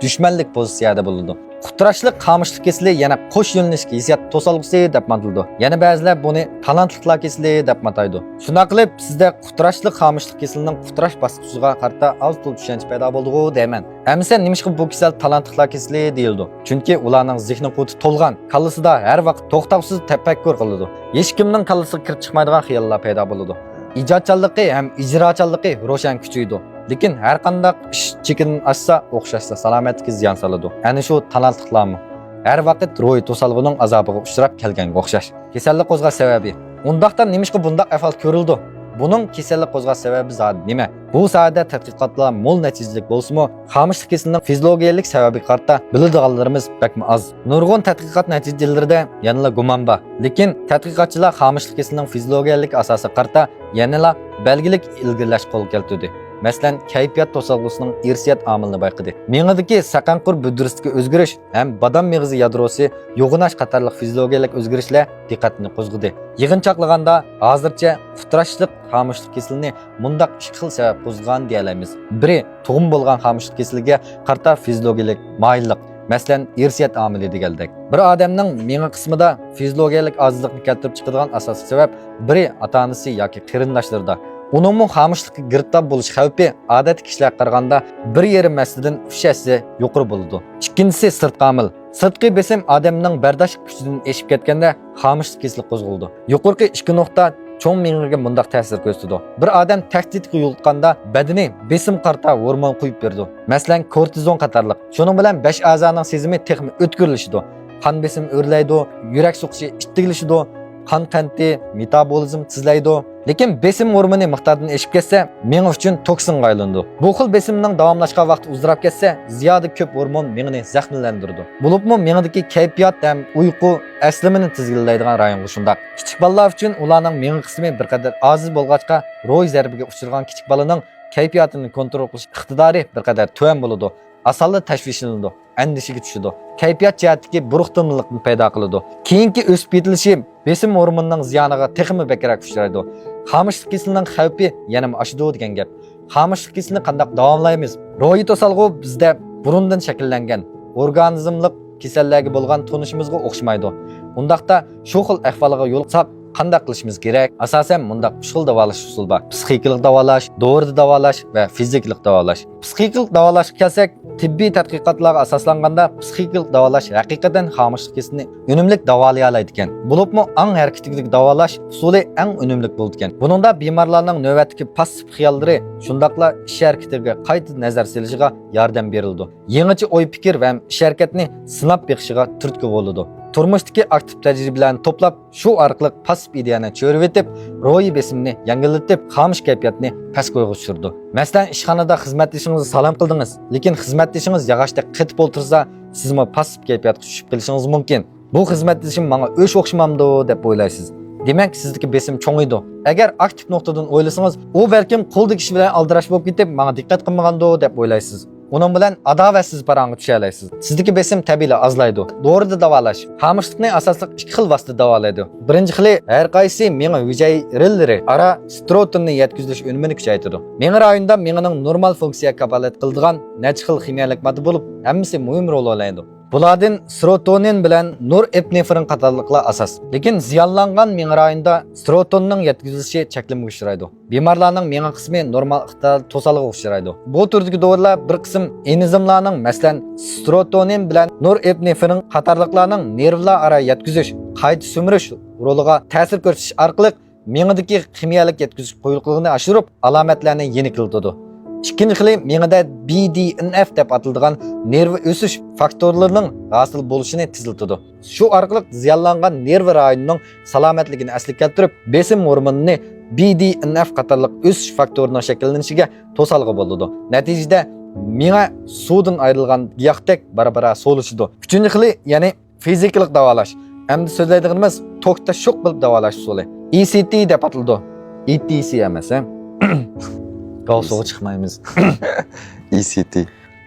دۈشمەنلىك پوزىتسىيەدە بولىدۇ. قۇتراشلىق خامۇشلۇق كېسىلى يەنە قوش يۆنىلىشلىك ھېسسىيات توسالغۇسى دەپ ئاتىلىدۇ. يەنە بەزىلەر بۇنى تالانتلىقلار كېسىلى دەپ ئاتايدۇ. شۇنداق قىلىپ، سىزدە قۇتراشلىق خامۇشلۇق كېسىلىنىڭ قۇتراش باسقۇچىغا قارىتا ئاز تولا چۈشەنچە پەيدا بولدىغۇ دەيمەن. ئەمىسە نېمىشقا بۇ كېسەل تالانتلىقلار كېسىلى دېيىلىدۇ؟ چۈنكى ئۇلارنىڭ زېھنىي قۇۋۋىتى تولغان، كاللىسىدا ھەر ۋاقىت توختاۋسىز تەپەككۇر قىلىدۇ. ھېچكىمنىڭ كاللىسىغا كىرىپ چىقمايدىغان خىياللار پەيدا بولىدۇ. ئىجادچانلىقى ھەم ئىجراچانلىقى روشەن كۈچىيىدۇ. لېكىن ھەر قانداق ئىش چېكىدىن ئاشسا، ئوخشاشلا سالامەتلىككە زىيان سالىدۇ. ئەنە شۇ تالانتلىقلارمۇ ھەر ۋاقىت روھىي توسالغۇنىڭ ئازابىغا ئۇچراپ كەلگەنگە ئوخشاش. كېسەللىك قوزغاش سەۋەبى. ئۇنداقتا نېمىشقا بۇنداق ئەھۋال كۆرۈلىدۇ؟ بۇنىڭ كېسەللىك قوزغاش سەۋەبى زادى نېمە؟ بۇ ساھەدە تەتقىقاتلار مول نەتىجىلىك بولسىمۇ، خامۇشلۇق كېسىلىنىڭ فىزىولوگىيەلىك سەۋەبىگە قارىتا بىلىدىغانلىرىمىز بەكمۇ ئاز. نۇرغۇن تەتقىقات نەتىجىلىرىدە يەنىلا گۇمان بار. لېكىن تەتقىقاتچىلار خامۇشلۇق كېسىلىنىڭ فىزىولوگىيەلىك ئاساسىغا قارىتا يەنىلا بەلگىلىك ئىلگىرىلەش قولغا كەلتۈردى. مەسىلەن، كەيپىيات توسالغۇسىنىڭ ئىرسىيەت ئامىلىنى بايقىدى. مېڭىدىكى سەقەنقۇر بۈدرىسىدىكى ئۆزگىرىش ھەم بادام مېغىزى يادروسى يوغىناش قاتارلىق فىزىولوگىيەلىك ئۆزگىرىشلەر دىققەتنى قوزغىدى. يىغىنچاقلىغاندا، ھازىرچە قۇتراشلىق خامۇشلۇق كېسىلىنى مۇنداق ئىككى خىل سەۋەب قوزغىغان دېيەلەيمىز. بىرى، تۇغما بولغان خامۇشلۇق كېسىلىگە قارىتا فىزىولوگىيەلىك مايىللىق، مەسىلەن، ئىرسىيەت ئامىلى دېگەندەك. بىر ئادەمنىڭ مېڭە قىسمىدا فىزىولوگىيەلىك ئاجىزلىقنى كەلتۈرۈپ چىقىدىغان ئاساسلىق سەۋەب، بىرى، ئاتا-ئانىسى ياكى قېرىنداشلىرىدا. ئۇنىڭمۇ خامۇشلۇققا گىرىپتار بولۇش خەۋپى ئادەتتىكى كىشىلەرگە قارىغاندا بىر يېرىم ھەسسىدىن ئۈچ ھەسسە يۇقىرى بولىدۇ. ئىككىنچىسى، سىرتقى ئامىل. سىرتقى بېسىم ئادەمنىڭ بەرداشلىق كۈچىدىن ئېشىپ كەتكەندە، خامۇشلۇق كېسىلى قوزغىلىدۇ. يۇقىرىقى ئىككى نۇقتا چوڭ مېڭىگە مۇنداق تەسىر كۆرسىتىدۇ. بىر ئادەم تەھدىتكە يولۇققاندا، بەدىنى بېسىمغا قارىتا ھورمون قويۇپ بېرىدۇ. مەسىلەن، كورتىزون قاتارلىق. شۇنىڭ بىلەن بەش ئەزانىڭ سېزىمى تېخىمۇ ئۆتكۈرلىشىدۇ. قان بېسىمى ئۆرلەيدۇ، يۈرەك سوقۇشى ئىتتىكلىشىدۇ، قان قەنتى، مېتابولىزم تېزلەيدۇ. لېكىن بېسىم ھورمونى مىقدارىدىن ئېشىپ كەتسە، مېڭە ئۈچۈن توكسىنغا ئايلىنىدۇ. بۇ خىل بېسىمنىڭ داۋاملاشقان ۋاقتى ئۇزىراپ كەتسە، زىيادە كۆپ ھورمون مېڭىنى زەخىملەندۈرىدۇ. بولۇپمۇ مېڭىدىكى كەيپىيات ھەم ئۇيقۇ، ئەسلىمىنى تىزگىنلەيدىغان رايونغا شۇنداق. كىچىك بالىلار ئۈچۈن ئۇلارنىڭ مېڭە قىسمى بىر قەدەر ئاجىز بولغاچقا، روھىي زەربىگە ئۇچرىغان كىچىك بالىنىڭ كەيپىياتىنى كونترول قىلىش ئىقتىدارى بىر قەدەر تۆۋەن بولىدۇ. ئاسانلا تەشۋىشلىنىدۇ، ئەندىشىگە چۈشىدۇ. كەيپىيات جەھەتتىكى بۇرۇقتىنمىلىقنى پەيدا قىلىدۇ. كېيىنكى ئۆسۈپ يېتىلىشى بېسىم ھورمونىنىڭ زىيانىغا تېخىمۇ بەكرەك ئۇچرايدۇ. خامۇشلۇق كېسىلىنىڭ خەۋپى يەنىمۇ ئاشىدۇ دېگەن گەپ. خامۇشلۇق كېسىلىنى قانداق داۋاملايمىز؟ روھىي توسالغۇ بىزدە بۇرۇندىن شەكىللەنگەن ئورگانىزملىق كېسەللەرگە بولغان تونۇشىمىزغا ئوخشىمايدۇ. ئۇنداقتا شۇ خىل ئەھۋالغا يولۇقساق، قانداق قىلىشىمىز كېرەك؟ ئاساسەن مۇنداق ئۈچ خىل داۋالاش ئۇسۇلى بار: پسىخىكىلىق داۋالاش، دورىدا داۋالاش ۋە فىزىكىلىق داۋالاش. پسىخىكىلىق داۋالاشقا كەلسەك، تېببىي تەتقىقاتلارغا ئاساسلانغاندا، پسىخىكىلىق داۋالاش ھەقىقەتەن خامۇشلۇق كېسىلىنى ئۈنۈملۈك داۋالىيالايدىكەن. بولۇپمۇ ئاڭ ھەرىكىتىدىكى داۋالاش ئۇسۇلى ئەڭ ئۈنۈملۈك بولىدىكەن. بۇنىڭدا بىمارلارنىڭ نۆۋەتتىكى پاسسىپ خىياللىرى، شۇنداقلا ئىش ھەرىكىتىگە قايتا نەزەر سېلىشىغا ياردەم بېرىلىدۇ. يېڭىچە ئوي پىكىر ۋە ئىش ھەرىكەتنى سىناپ بېقىشىغا تۈرتكە بولىدۇ. تۇرمۇشتىكى ئاكتىپ تەجرىبىلەرنى توپلاپ، شۇ ئارقىلىق پاسسىپ ئىدىيەنى چۆرۈۋېتىپ، روھىي بېسىمنى يەڭگىللىتىپ، خامۇش كەيپىياتنى پەس كويغا چۈشۈرىدۇ. مەسىلەن، ئىشخانىدا خىزمەتدىشىڭىزغا سالام قىلدىڭىز، لېكىن خىزمەتدىشىڭىز ياغاچتەك قېتىپ ئولتۇرسا، سىزمۇ پاسسىپ كەيپىياتقا چۈشۈپ قېلىشىڭىز مۇمكىن. بۇ خىزمەتدىشىم ماڭا ئۆچ ئوخشىمامدۇ دەپ ئويلايسىز. دېمەك، سىزدىكى بېسىم چوڭىيىدۇ. ئەگەر ئاكتىپ نۇقتىدىن ئويلىسىڭىز، ئۇ بەلكىم قولدىكى ئىش بىلەن ئالدىراش بولۇپ كېتىپ، ماڭا دىققەت قىلمىغاندۇ دەپ ئويلايسىز. ئۇنىڭ بىلەن ئاداۋەتسىز پاراڭغا چۈشەلەيسىز. سىزدىكى بېسىم تەبىئىيلا ئازلايدۇ. دورىدا داۋالاش. خامۇشلۇقنى ئاساسلىق ئىككى خىل ۋاسىتىدە داۋالايدۇ. بىرىنچى خىلى، ھەر قايسى مېڭە ھۈجەيرىلىرى ئارا سېروتونىننى يەتكۈزۈش ئۈنۈمىنى كۈچەيتىدۇ. مېڭە رايونىدا مېڭىنىڭ نورمال فۇنكسىيە كاپالەت قىلىدىغان نەچچە خىل خىمىيەلىك ماددا بولۇپ، ھەممىسى مۇھىم رول ئوينايدۇ. بۇلاردىن سېروتونىن بىلەن نورئېپنېفرىن قاتارلىقلار ئاساس. لېكىن زىيانلانغان مېڭە رايونىدا سېروتونىننىڭ يەتكۈزۈلۈشى چەكلىمىگە ئۇچرايدۇ. بىمارلارنىڭ مېڭە قىسمى نورمال ئىقتىداردا توسالغۇغا ئۇچرايدۇ. بۇ تۈردىكى دورىلار بىر قىسىم ئېنزىملارنىڭ، مەسىلەن، سېروتونىن بىلەن نورئېپنېفرىن قاتارلىقلارنىڭ نېرۋىلار ئارا يەتكۈزۈش، قايتا سۈمۈرۈش رولىغا تەسىر كۆرسىتىش ئارقىلىق مېڭىدىكى خىمىيەلىك يەتكۈزۈش قويۇقلۇقىنى ئاشۇرۇپ، ئالامەتلەرنى يېنىكلىتىدۇ. ئىككىنچى خىلى مېڭىدە بى دى ئېن ئېف دەپ ئاتىلىدىغان نېرۋا ئۆسۈش فاكتورلىرىنىڭ ھاسىل بولۇشىنى تېزلىتىدۇ. شۇ ئارقىلىق زىيانلانغان نېرۋا رايونىنىڭ سالامەتلىكىنى ئەسلىگە كەلتۈرۈپ، بېسىم ھورمونىنى، بى دى ئېن ئېف قاتارلىق ئۆسۈش فاكتورىنىڭ شەكىللىنىشىگە توسالغۇ بولىدۇ. نەتىجىدە مېڭە سۇدىن ئايرىلغان گىياھتەك بارا-بارا سولىشىدۇ. ئۈچىنچى خىلى، يەنى فىزىكىلىق داۋالاش. ئەمدى سۆزلەيدىغىنىمىز توكتا شوك قىلىپ داۋالاش ئۇسۇلى. ئى سى تى دەپ ئاتىلىدۇ. ئى تى سى ئەمەس، ھە؟ گاۋسۇغا چىقمايمىز. ئى سى تى.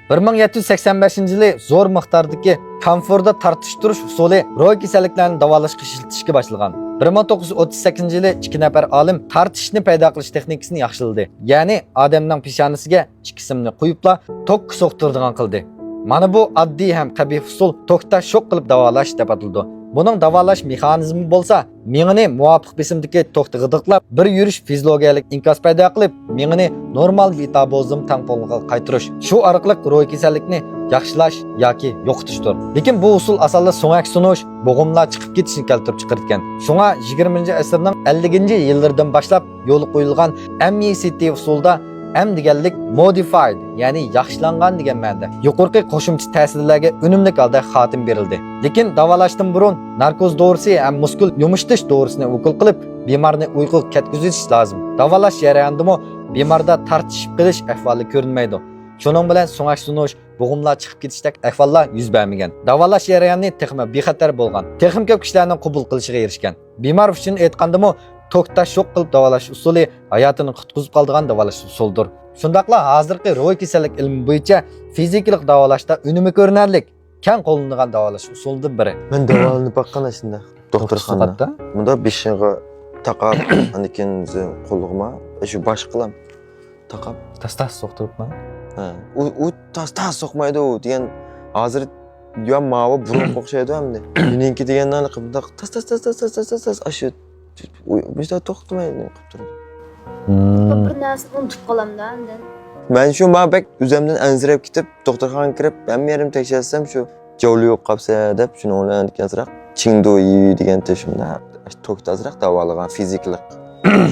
بىر مىڭ يەتتە يۈز سەكسەن بەشىنچى يىلى زور مىقداردىكى كامفوردا تارتىشتۇرۇش ئۇسۇلى روھىي كېسەللىكلەرنى داۋالاشقا ئىشلىتىشكە باشلىغان. بىر مىڭ توققۇز يۈز ئوتتۇز سەككىزىنچى يىلى ئىككى نەپەر ئالىم تارتىشىشنى پەيدا قىلىش تېخنىكىسىنى ياخشىلىدى. يەنى ئادەمنىڭ پېشانىسىگە ئىككى سىمنى قويۇپلا توكقا سوقتۇرىدىغان قىلدى. مانا بۇ ئاددىي ھەم قەبىھ ئۇسۇل توكتا شوك قىلىپ داۋالاش دەپ ئاتىلىدۇ. بۇنىڭ داۋالاش مېخانىزمى بولسا مېڭىنى مۇۋاپىق بېسىمدىكى توكتا غىدىقلاپ، بىر يۈرۈش فىزىولوگىيەلىك ئىنكاس پەيدا قىلىپ، مېڭىنى نورمال مېتابولىزم تەڭپۇڭلۇقىغا قايتۇرۇش، شۇ ئارقىلىق روھىي كېسەللىكنى ياخشىلاش ياكى يوقىتىشتۇر. لېكىن بۇ ئۇسۇل ئاسانلا سۆڭەك سۇنۇش، بوغۇملار چىقىپ كېتىشنى كەلتۈرۈپ چىقىرىدىكەن. شۇڭا يىگىرمىنچى ئەسىرنىڭ ئەللىكىنچى يىللىرىدىن باشلاپ يولغا قويۇلغان ئەم ئى سى تى ئۇسۇلىدا ئەم دېگەنلىك مودىفايد، يەنى ياخشىلانغان دېگەن مەنىدە، يۇقىرىقى قوشۇمچە تەسىرلەرگە ئۈنۈملۈك ھالدا خاتىمە بېرىلدى. لېكىن داۋالاشتىن بۇرۇن ناركوز دورىسى ھەم مۇسكۇل يۇمشىتىش دورىسىنى ئوكۇل قىلىپ، بىمارنى ئۇيقۇغا كەتكۈزۈش لازىم. داۋالاش جەريانىدىمۇ بىماردا تارتىشىپ قېلىش ئەھۋالى كۆرۈنمەيدۇ. شۇنىڭ بىلەن سۆڭەك سۇنۇش، بوغۇملار چىقىپ كېتىشتەك ئەھۋاللار يۈز بەرمىگەن. داۋالاش جەريانى تېخىمۇ بىخەتەر بولغان، تېخىمۇ كۆپ كىشىلەرنىڭ قوبۇل قىلىشىغا ئېرىشكەن. بىمار ئۈچۈن ئېيتقاندىمۇ، توكتا شوك قىلىپ داۋالاش ئۇسۇلى ھاياتىنى قۇتقۇزۇپ قالىدىغان داۋالاش ئۇسۇلىدۇر. شۇنداقلا ھازىرقى روھىي كېسەللىك ئىلمى بويىچە فىزىكىلىق داۋالاشتا ئۈنۈمى كۆرۈنەرلىك، كەڭ قوللىنىلغان داۋالاش ئۇسۇلىدىن بىرى. مەن داۋالىنىپ باققان ئاشۇنداق دوختۇرخانىدا. سوقاتتا؟ مۇندا بېشىغا تاقاپ، ئاندىن كېيىن قولىغىما، شۇ باشقىلام تاقاپ. تاس-تاس سوقتۇرۇپما؟ ھە. ئۇ، ئۇ تاس-تاس سوقمايدۇ دېگەن، ھازىر يا ماۋۇ بۇرۇنقى ئوخشايدۇ ئەمدى. مېنىڭكى دېگەندە قىمداق تاس، تاس، تاس، ئاشۇ، ئۇ، مۇشۇنداق توختىماي قىلىپ تۇرىدۇ. بىر نەرسىنى ئۇنتۇپ قالامدا ئاندىن. مەن شۇ ما بەك ئۆزۈمدىن ئەنسىرەپ كېتىپ، دوختۇرخانىغا كىرىپ، ھەممە يېرىمنى تەكشۈرتسەم، شۇ جاۋلىيۇ قاپسە دەپ، شۇنىڭ بىلەن ئازراق چىڭدۇيى دېگەن تېشىمدا توكتا ئازراق داۋالىغان فىزىكىلىق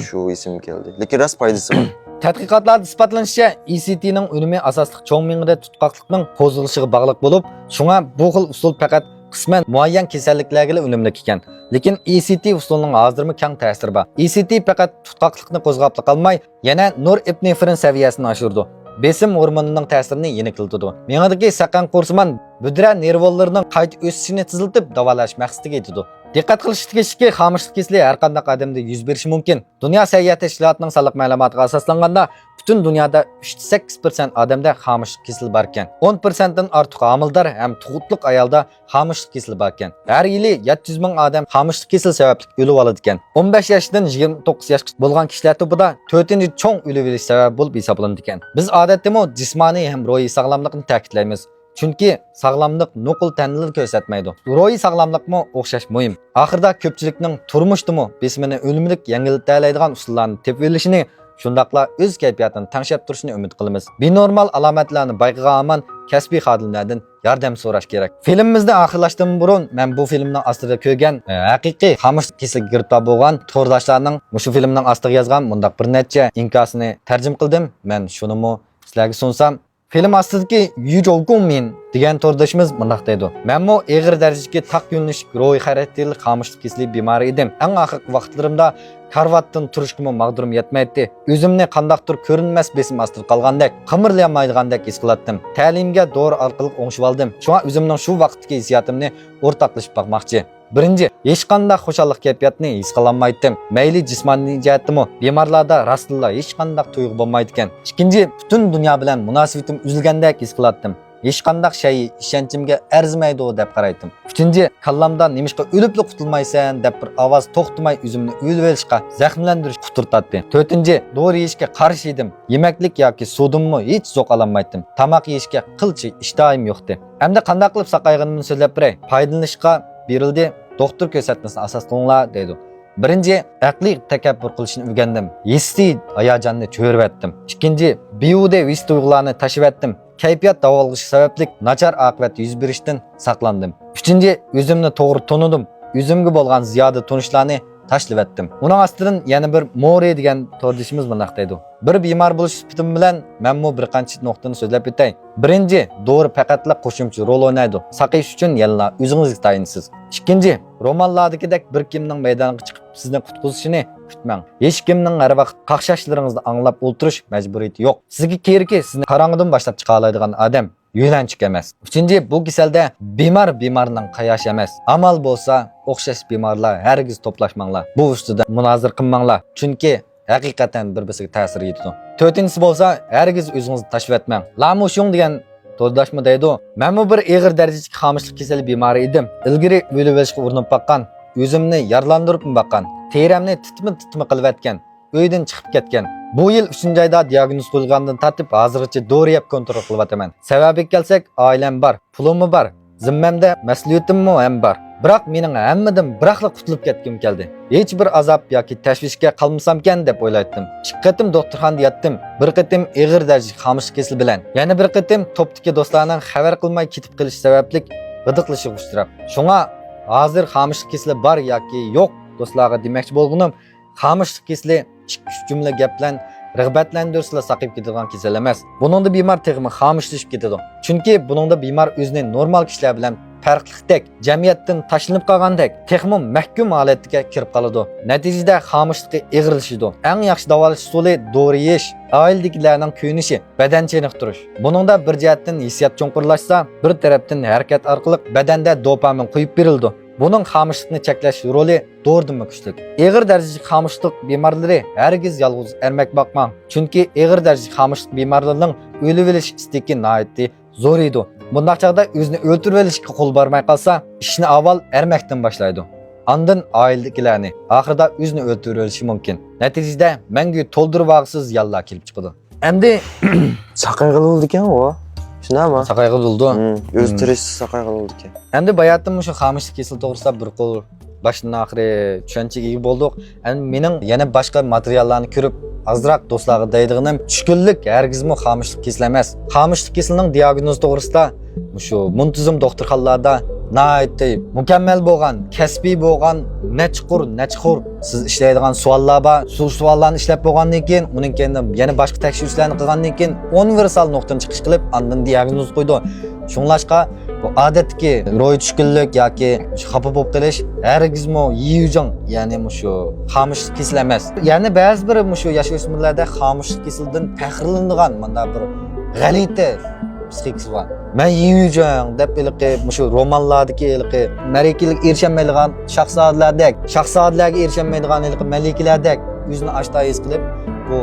شۇ ئېسىمگە كەلدى. لېكىن راست پايدىسى بار. تەتقىقاتلاردا ئىسپاتلىنىشىچە، ئى سى تىنىڭ ئۈنۈمى ئاساسلىق چوڭ مېڭىدە تۇتقاقلىقنىڭ قوزغىلىشىغا باغلىق بولۇپ، شۇڭا بۇ خىل ئۇسۇل پەقەت قىسمەن مۇئەييەن كېسەللىكلەرگىلا ئۈنۈملۈك ئىكەن. لېكىن ئى سى تى ئۇسۇلىنىڭ ھازىرمۇ كەڭ تەسىرى بار. ئى سى تى پەقەت تۇتقاقلىقنى قوزغاپلا قالماي، يەنە نورئېپنېفرىن سەۋىيەسىنى ئاشۇرىدۇ. بېسىم ھورمونىنىڭ تەسىرىنى يېنىكلىتىدۇ. مېڭىدىكى سەقەن قورسىمان بۈدرە نېرۋونلىرىنىڭ قايتا ئۆسۈشىنى تېزلىتىپ داۋالاش مەقسىتىگە يېتىدۇ. دىققەت قىلىشقا تېگىشلىكى، خامۇشلۇق كېسىلى ھەر قانداق ئادەمدە يۈز بېرىشى مۇمكىن. دۇنيا سەھىيە تەشكىلاتىنىڭ سانلىق مەلۇماتىغا ئاساسلانغاندا، پۈتۈن دۇنيادا ئۈچتە سەككىز پىرسەنت ئادەمدە خامۇشلۇق كېسىلى باركەن. ئون پىرسەنتتىن ئارتۇق ھامىلىدار ھەم تۇغۇتلۇق ئايالدا خامۇشلۇق كېسىلى باركەن. ھەر يىلى يەتتە يۈز مىڭ ئادەم خامۇشلۇق كېسىلى سەۋەبلىك ئۆلۈۋالىدىكەن. ئون بەش ياشتىن يىگىرمە توققۇز ياشقىچە بولغان كىشىلەر توپىدا تۆتىنچى چوڭ ئۆلۈۋېلىش سەۋەبى بولۇپ ھېسابلىنىدىكەن. بىز ئادەتتىمۇ جىسمانىي ھەم روھىي ساغلاملىقنى تەكىتلەيمىز. چۈنكى ساغلاملىق نوقۇل تەننىلا كۆرسەتمەيدۇ. روھىي ساغلاملىقمۇ ئوخشاش مۇھىم. ئاخىرىدا كۆپچىلىكنىڭ تۇرمۇشتىمۇ بېسىمىنى ئۈنۈملۈك يەڭگىللىتەلەيدىغان ئۇسۇللارنى تېپىۋېلىشىنى، شۇنداقلا ئۆز كەيپىياتىنى تەڭشەپ تۇرۇشىنى ئۈمىد قىلىمىز. بىنورمال ئالامەتلەرنى بايقىغان ھامان كەسپىي خادىملەردىن ياردەم سوراش كېرەك. فىلىمىمىزنى ئاخىرلاشتىن بۇرۇن، مەن بۇ فىلىمنىڭ ئاستىدا كۆرگەن، ئە، ھەقىقىي خامۇشلۇق كېسىلىگە گىرىپتار بولغان تورداشلارنىڭ مۇشۇ فىلىمنىڭ ئاستىغا يازغان مۇنداق بىر نەچچە ئىنكاسىنى تەرجىمە قىلدىم. مەن شۇنىمۇ سىلەرگە سۇنسام، فىلىم ئاستىدىكى يۈ جوۋ گۇڭ مىن دېگەن توردىشىمىز مۇنداق دەيدۇ: مەنمۇ ئېغىر دەرىجىدىكى تاق يۆنىلىشلىك روھىي خاراكتېرلىك خامۇشلۇق كېسىلى بىمارى ئىدىم. ئەڭ ئاخىرقى ۋاقىتلىرىمدا كارىۋاتتىن تۇرۇشقىمۇ ماغدۇرۇم يەتمەيتتى. ئۆزۈمنى قانداقتۇر كۆرۈنمەس بېسىم ئاستىدا قالغاندەك، قىمىرلىيالمايدىغاندەك ھېس قىلاتتىم. تەلىيىمگە دورا ئارقىلىق ئوڭشىۋالدىم. شۇڭا ئۆزۈمنىڭ شۇ ۋاقىتتىكى ھېسسىياتىمنى ئورتاقلىشىپ باقماقچى. بىرىنچى، ھېچقانداق خۇشاللىق كەيپىياتىنى ھېس قىلالمايتتىم. مەيلى جىسمانىي جەھەتتىمۇ، بىمارلاردا راستتىنلا ھېچقانداق تۇيغۇ بولمايدىكەن. ئىككىنچى، پۈتۈن دۇنيا بىلەن مۇناسىۋىتىم ئۈزۈلگەندەك ھېس قىلاتتىم. ھېچقانداق شەيئى ئىشەنچىمگە ئەرزىمەيدۇ دەپ قارايتتىم. ئۈچىنچى، كاللامدا نېمىشقا ئۆلۈپلا قۇتۇلمايسەن دەپ بىر ئاۋاز توختىماي ئۆزۈمنى ئۆلۈۋېلىشقا، زەخىملەندۈرۈشكە قۇتۇرتاتتى. تۆتىنچى، دورا يېيىشكە قارشى ئىدىم. يېمەكلىك ياكى سۇدىنمۇ ھېچ زوق ئالالمايتتىم. تاماق يېيىشكە قىلچە ئىشتىھايىم يوقتى. ئەمدى قانداق قىلىپ ساقايغىنىمنى سۆزلەپ بېرەي. پايدىلىنىشقا بېرىلدى. دوختۇر كۆرسەتمىسىنى ئاساس قىلىڭلار دەيدۇ. بىرىنچى، ئەقلىي تەكەببۇر قىلىشنى ئۆگەندىم. ھېسسىي ھاياجاننى چۆرۈۋەتتىم. ئىككىنچى، بىھۇدە ھېس تۇيغۇلارنى تاشلىۋەتتىم. كەيپىيات داۋالغۇشى سەۋەبلىك ناچار ئاقىۋەت يۈز بېرىشتىن ساقلاندىم. ئۈچىنچى، ئۆزۈمنى توغرا تونۇدۇم. ئۆزۈمگە بولغان زىيادە تونۇشلارنى تاشلىۋەتتىم. ئۇنىڭ ئاستىدىن يەنە بىر مورى دېگەن توردىشىمىز مۇنداق دەيدۇ. بىر بىمار بولۇش سۈپىتىم بىلەن مەنمۇ بىر قانچە نۇقتىنى سۆزلەپ ئۆتەي. بىرىنچى، دورا پەقەتلا قوشۇمچە رول ئوينايدۇ. ساقىيىش ئۈچۈن يەنىلا ئۆزىڭىزگە تايىنىسىز. ئىككىنچى، رومانلاردىكىدەك بىر كىمنىڭ مەيدانغا چىقىپ سىزنى قۇتقۇزۇشىنى كۈتمەڭ. ھېچكىمنىڭ ھەر ۋاقىت قاقشاشلىرىڭىزنى ئاڭلاپ ئولتۇرۇش مەجبۇرىيىتى يوق. سىزگە كېرىكى سىزنى قاراڭغۇدىن باشلاپ چىقالايدىغان ئادەم، يۆلەنچۈك ئەمەس. ئۈچىنچى، بۇ كېسەلدە بىمار بىمارنىڭ قاياشى ئەمەس. ئامال بولسا، ئوخشاش بىمارلار ھەرگىز توپلاشماڭلار. بۇ ئۈستىدە مۇنازىرە قىلماڭلار. چۈنكى ھەقىقەتەن بىر-بىرسىگە تەسىر يېتىدۇ. تۆتىنچىسى بولسا، ھەرگىز ئۆزىڭىزنى تاشلىۋەتمەڭ. لامۇشۇڭ دېگەن تورداشمۇ دەيدۇ، مەنمۇ بىر ئېغىر دەرىجىدىكى خامۇشلۇق كېسىلى بىمارى ئىدىم. ئىلگىرى ئۆلۈۋېلىشقا ئۇرۇنۇپ باققان، ئۆزۈمنى يارىلاندۇرۇپمۇ باققان، تېرەمنى تىتما-تىتما قىلىۋەتكەن، ئۆيدىن چىقىپ كەتكەن. بۇ يىل ئۈچىنچى ئايدا دىياگنوز قويۇلغاندىن تارتىپ ھازىرغىچە دورا يەپ كونترول قىلىۋاتىمەن. سەۋەبىگە كەلسەك، ئائىلەم بار، پۇلۇممۇ بار، زىممەمدە مەسئۇلىيىتىممۇ ھەم بار. بىراق مېنىڭ ھەممىدىن بىراقلا قۇتۇلۇپ كەتكۈم كەلدى. ھېچ بىر ئازاب ياكى تەشۋىشكە قالمىسامكەن دەپ ئويلايتتىم. ئىككى قېتىم دوختۇرخانىدا ياتتىم. بىر قېتىم ئېغىر دەرىجىلىك خامۇشلۇق كېسىلى بىلەن. يەنە بىر قېتىم توپتىكى دوستلارنىڭ خەۋەر قىلماي كېتىپ قېلىشى سەۋەبلىك غىدىقلىشىغا ئۇچراپ. شۇڭا ھازىر خامۇشلۇق كېسىلى بار ياكى يوق دوستلارغا دېمەكچى بولغىنىم، خامۇشلۇق كېسىلى ئىككى-ئۈچ جۈملە گەپ بىلەن رىغبەتلەندۈرسىلا ساقىيىپ كېتىدىغان كېسەل ئەمەس. بۇنىڭدا بىمار تېخىمۇ خامۇشلىشىپ كېتىدۇ. چۈنكى بۇنىڭدا بىمار ئۆزىنى نورمال كىشىلەر بىلەن پەرقلىقتەك، جەمئىيەتتىن تاشلىنىپ قالغاندەك، تېخىمۇ مەھكۇم ھالەتكە كىرىپ قالىدۇ. نەتىجىدە خامۇشلۇقى ئېغىرلىشىدۇ. ئەڭ ياخشى داۋالاش ئۇسۇلى دورا يېيىش، ئائىلىدىكىلەرنىڭ كۆيۈنۈشى، بەدەن چېنىقتۇرۇش. بۇنىڭدا بىر جەھەتتىن ھېسسىيات چوڭقۇرلاشسا، بىر تەرەپتىن ھەرىكەت ئارقىلىق بەدەندە دوپامىن قويۇپ بېرىلىدۇ. بۇنىڭ خامۇشلۇقنى چەكلەش رولى دورىدىنمۇ كۈچلۈك. ئېغىر دەرىجىلىك خامۇشلۇق بىمارلىرى ھەرگىز يالغۇز ئەرمەك باقماڭ، چۈنكى ئېغىر دەرىجىلىك خامۇشلۇق بىمارلىرىنىڭ ئۆلۈۋېلىش ئىستىكى ناھايىتى زورىيىدۇ. بۇنداق چاغدا ئۆزىنى ئۆلتۈرۈۋېلىشكە قول بارماي قالسا، ئىشنى ئاۋۋال ئەرمەكتىن باشلايدۇ. ئاندىن ئائىلىدىكىلەرنى، ئاخىرىدا ئۆزىنى ئۆلتۈرۈۋېلىشى مۇمكىن. نەتىجىدە مەڭگۈ تولدۇرۇۋالغۇسىز زىيانلار كېلىپ چىقىدۇ. ئەمدى ساقايغىلى بولىدىكەن ئۇ. شۇنداقمۇ؟ ساقايغىلى بولىدۇ. ئۆزى تىرىشسا ساقايغىلى بولىدىكەن. ئەمدى باياتىن مۇشۇ خامۇشلۇق كېسىلى توغرىسىدا بىر قول باشتىن ئاخىرى چۈشەنچىگە ئىگە بولدۇق. ئەمدى مېنىڭ يەنە باشقا ماتېرىياللارنى كۆرۈپ، ئازراق دوستلارغا دەيدىغىنىم، چۈشكۈنلۈك ھەرگىزمۇ خامۇشلۇق كېسىلى ئەمەس. خامۇشلۇق كېسىلىنىڭ دىياگنوزى توغرىسىدا مۇشۇ مۇنتىزىم دوختۇرخانىلاردا ناھايىتى مۇكەممەل بولغان، كەسپىي بولغان، نەچچە قۇر، نەچچە قۇر سىز ئىشلەيدىغان سوئاللار بار. شۇ سوئاللارنى ئىشلەپ بولغاندىن كېيىن، ئۇنىڭ كەينىدىن يەنە باشقا تەكشۈرۈشلەرنى قىلغاندىن كېيىن، ئۇنىۋېرسال نۇقتىدىن چىقىش قىلىپ، ئاندىن دىياگنوز قويىدۇ. شۇڭلاشقا بۇ ئادەتتىكى روھىي چۈشكۈنلۈك ياكى خاپا بولۇپ قېلىش ھەرگىزمۇ يىۋجىڭ، يەنى مۇشۇ خامۇشلۇق كېسىلى ئەمەس. يەنە بەزى بىر مۇشۇ ياش ئۆسمۈرلەردە خامۇشلۇق كېسىلىدىن پەخىرلىنىدىغان مۇنداق بىر غەلىتە پسىخىكىسى بار. مەن يىۋجىڭ دەپ ھېلىقى مۇشۇ رومانلاردىكى ھېلىقى مەرىكىلىك ئېرىشەلمەيدىغان شاھزادىلەردەك، شاھزادىلەرگە ئېرىشەلمەيدىغان ھېلىقى مەلىكىلەردەك ئۆزىنى ئاشتا ھېس قىلىپ، بۇ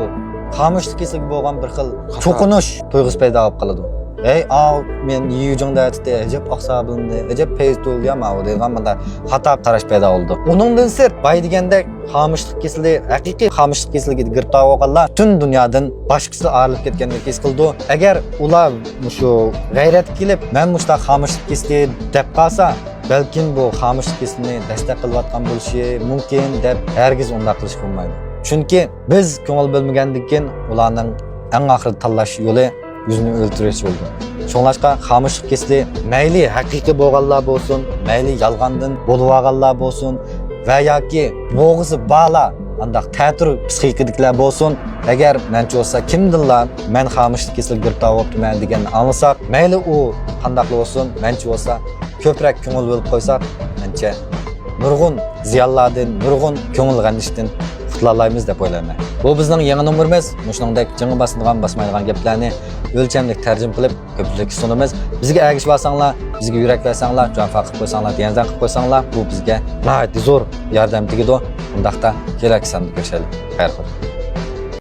خامۇشلۇق كېسىلىگە بولغان بىر خىل چوقۇنۇش تۇيغۇسى پەيدا بولۇپ قالىدۇ. ھەي، ئاۋۇ مېنى يىۋجىڭ دەۋېتىپتۇ، ئەجەب ئاقساغا بىلىندى، ئەجەب پەيزى تولدى يا ماۋۇ دەيدىغان مۇنداق خاتا قاراش پەيدا بولىدۇ. ئۇنىڭدىن سىرت، بايا دېگەندەك خامۇشلۇق كېسىلى، ھەقىقىي خامۇشلۇق كېسىلىگە گىرىپتار بولغانلار پۈتۈن دۇنيادىن باشقىسى ئايرىلىپ كەتكەندەك ھېس قىلىدۇ. ئەگەر ئۇلار مۇشۇ غەيرەتكە كېلىپ، مەن مۇشۇنداق خامۇشلۇق كېسىلى دەپ قالسا، بەلكىم بۇ خامۇشلۇق كېسىلىنى دەستەك قىلىۋاتقان بولۇشى مۇمكىن دەپ ھەرگىز ئۇنداق قىلىشقا بولمايدۇ. چۈنكى بىز كۆڭۈل بۆلمىگەندىن كېيىن ئۇلارنىڭ ئەڭ ئاخىرىدا تاللاش يولى ئۆزىنى ئۆلتۈرۈش بولىدۇ. شۇڭلاشقا خامۇشلۇق كېسىلى مەيلى ھەقىقىي بولغانلار بولسۇن، مەيلى يالغاندىن بولۇۋالغانلار بولسۇن ۋە ياكى بوغۇزى بارلار، ئانداق تەتۈر پسىخىكىدىكىلەر بولسۇن، ئەگەر مەنچە بولسا كىمدىنلا مەن خامۇشلۇق كېسىلىگە گىرىپتار بولۇپتىمەن دېگەننى ئاڭلىساق، مەيلى ئۇ قانداقلا بولسۇن، مەنچە بولسا كۆپرەك كۆڭۈل بۆلۈپ قويساق، مەنچە نۇرغۇن زىيانلاردىن، نۇرغۇن كۆڭۈل غەملىشىشتىن قۇتۇلالايمىز دەپ ئويلايمەن. بۇ بىزنىڭ يېڭى نومۇرىمىز. مۇشۇنىڭدەك جىڭغا باسىدىغان، باسمايدىغان گەپلەرنى ئۆلچەملىك تەرجىمە قىلىپ، كۆپچىلىككە سۇنىمىز. بىزگە ئەگىشىۋالساڭلار، بىزگە يۈرەك بەرسەڭلار، جۇەنفا قىلىپ قويساڭلار، ديەنزەن قىلىپ قويساڭلار، بۇ بىزگە ناھايىتى زور ياردەم تېگىدۇ. ئۇنداقتا كېلەركى ساندا كۆرۈشەيلى. خەير خوش.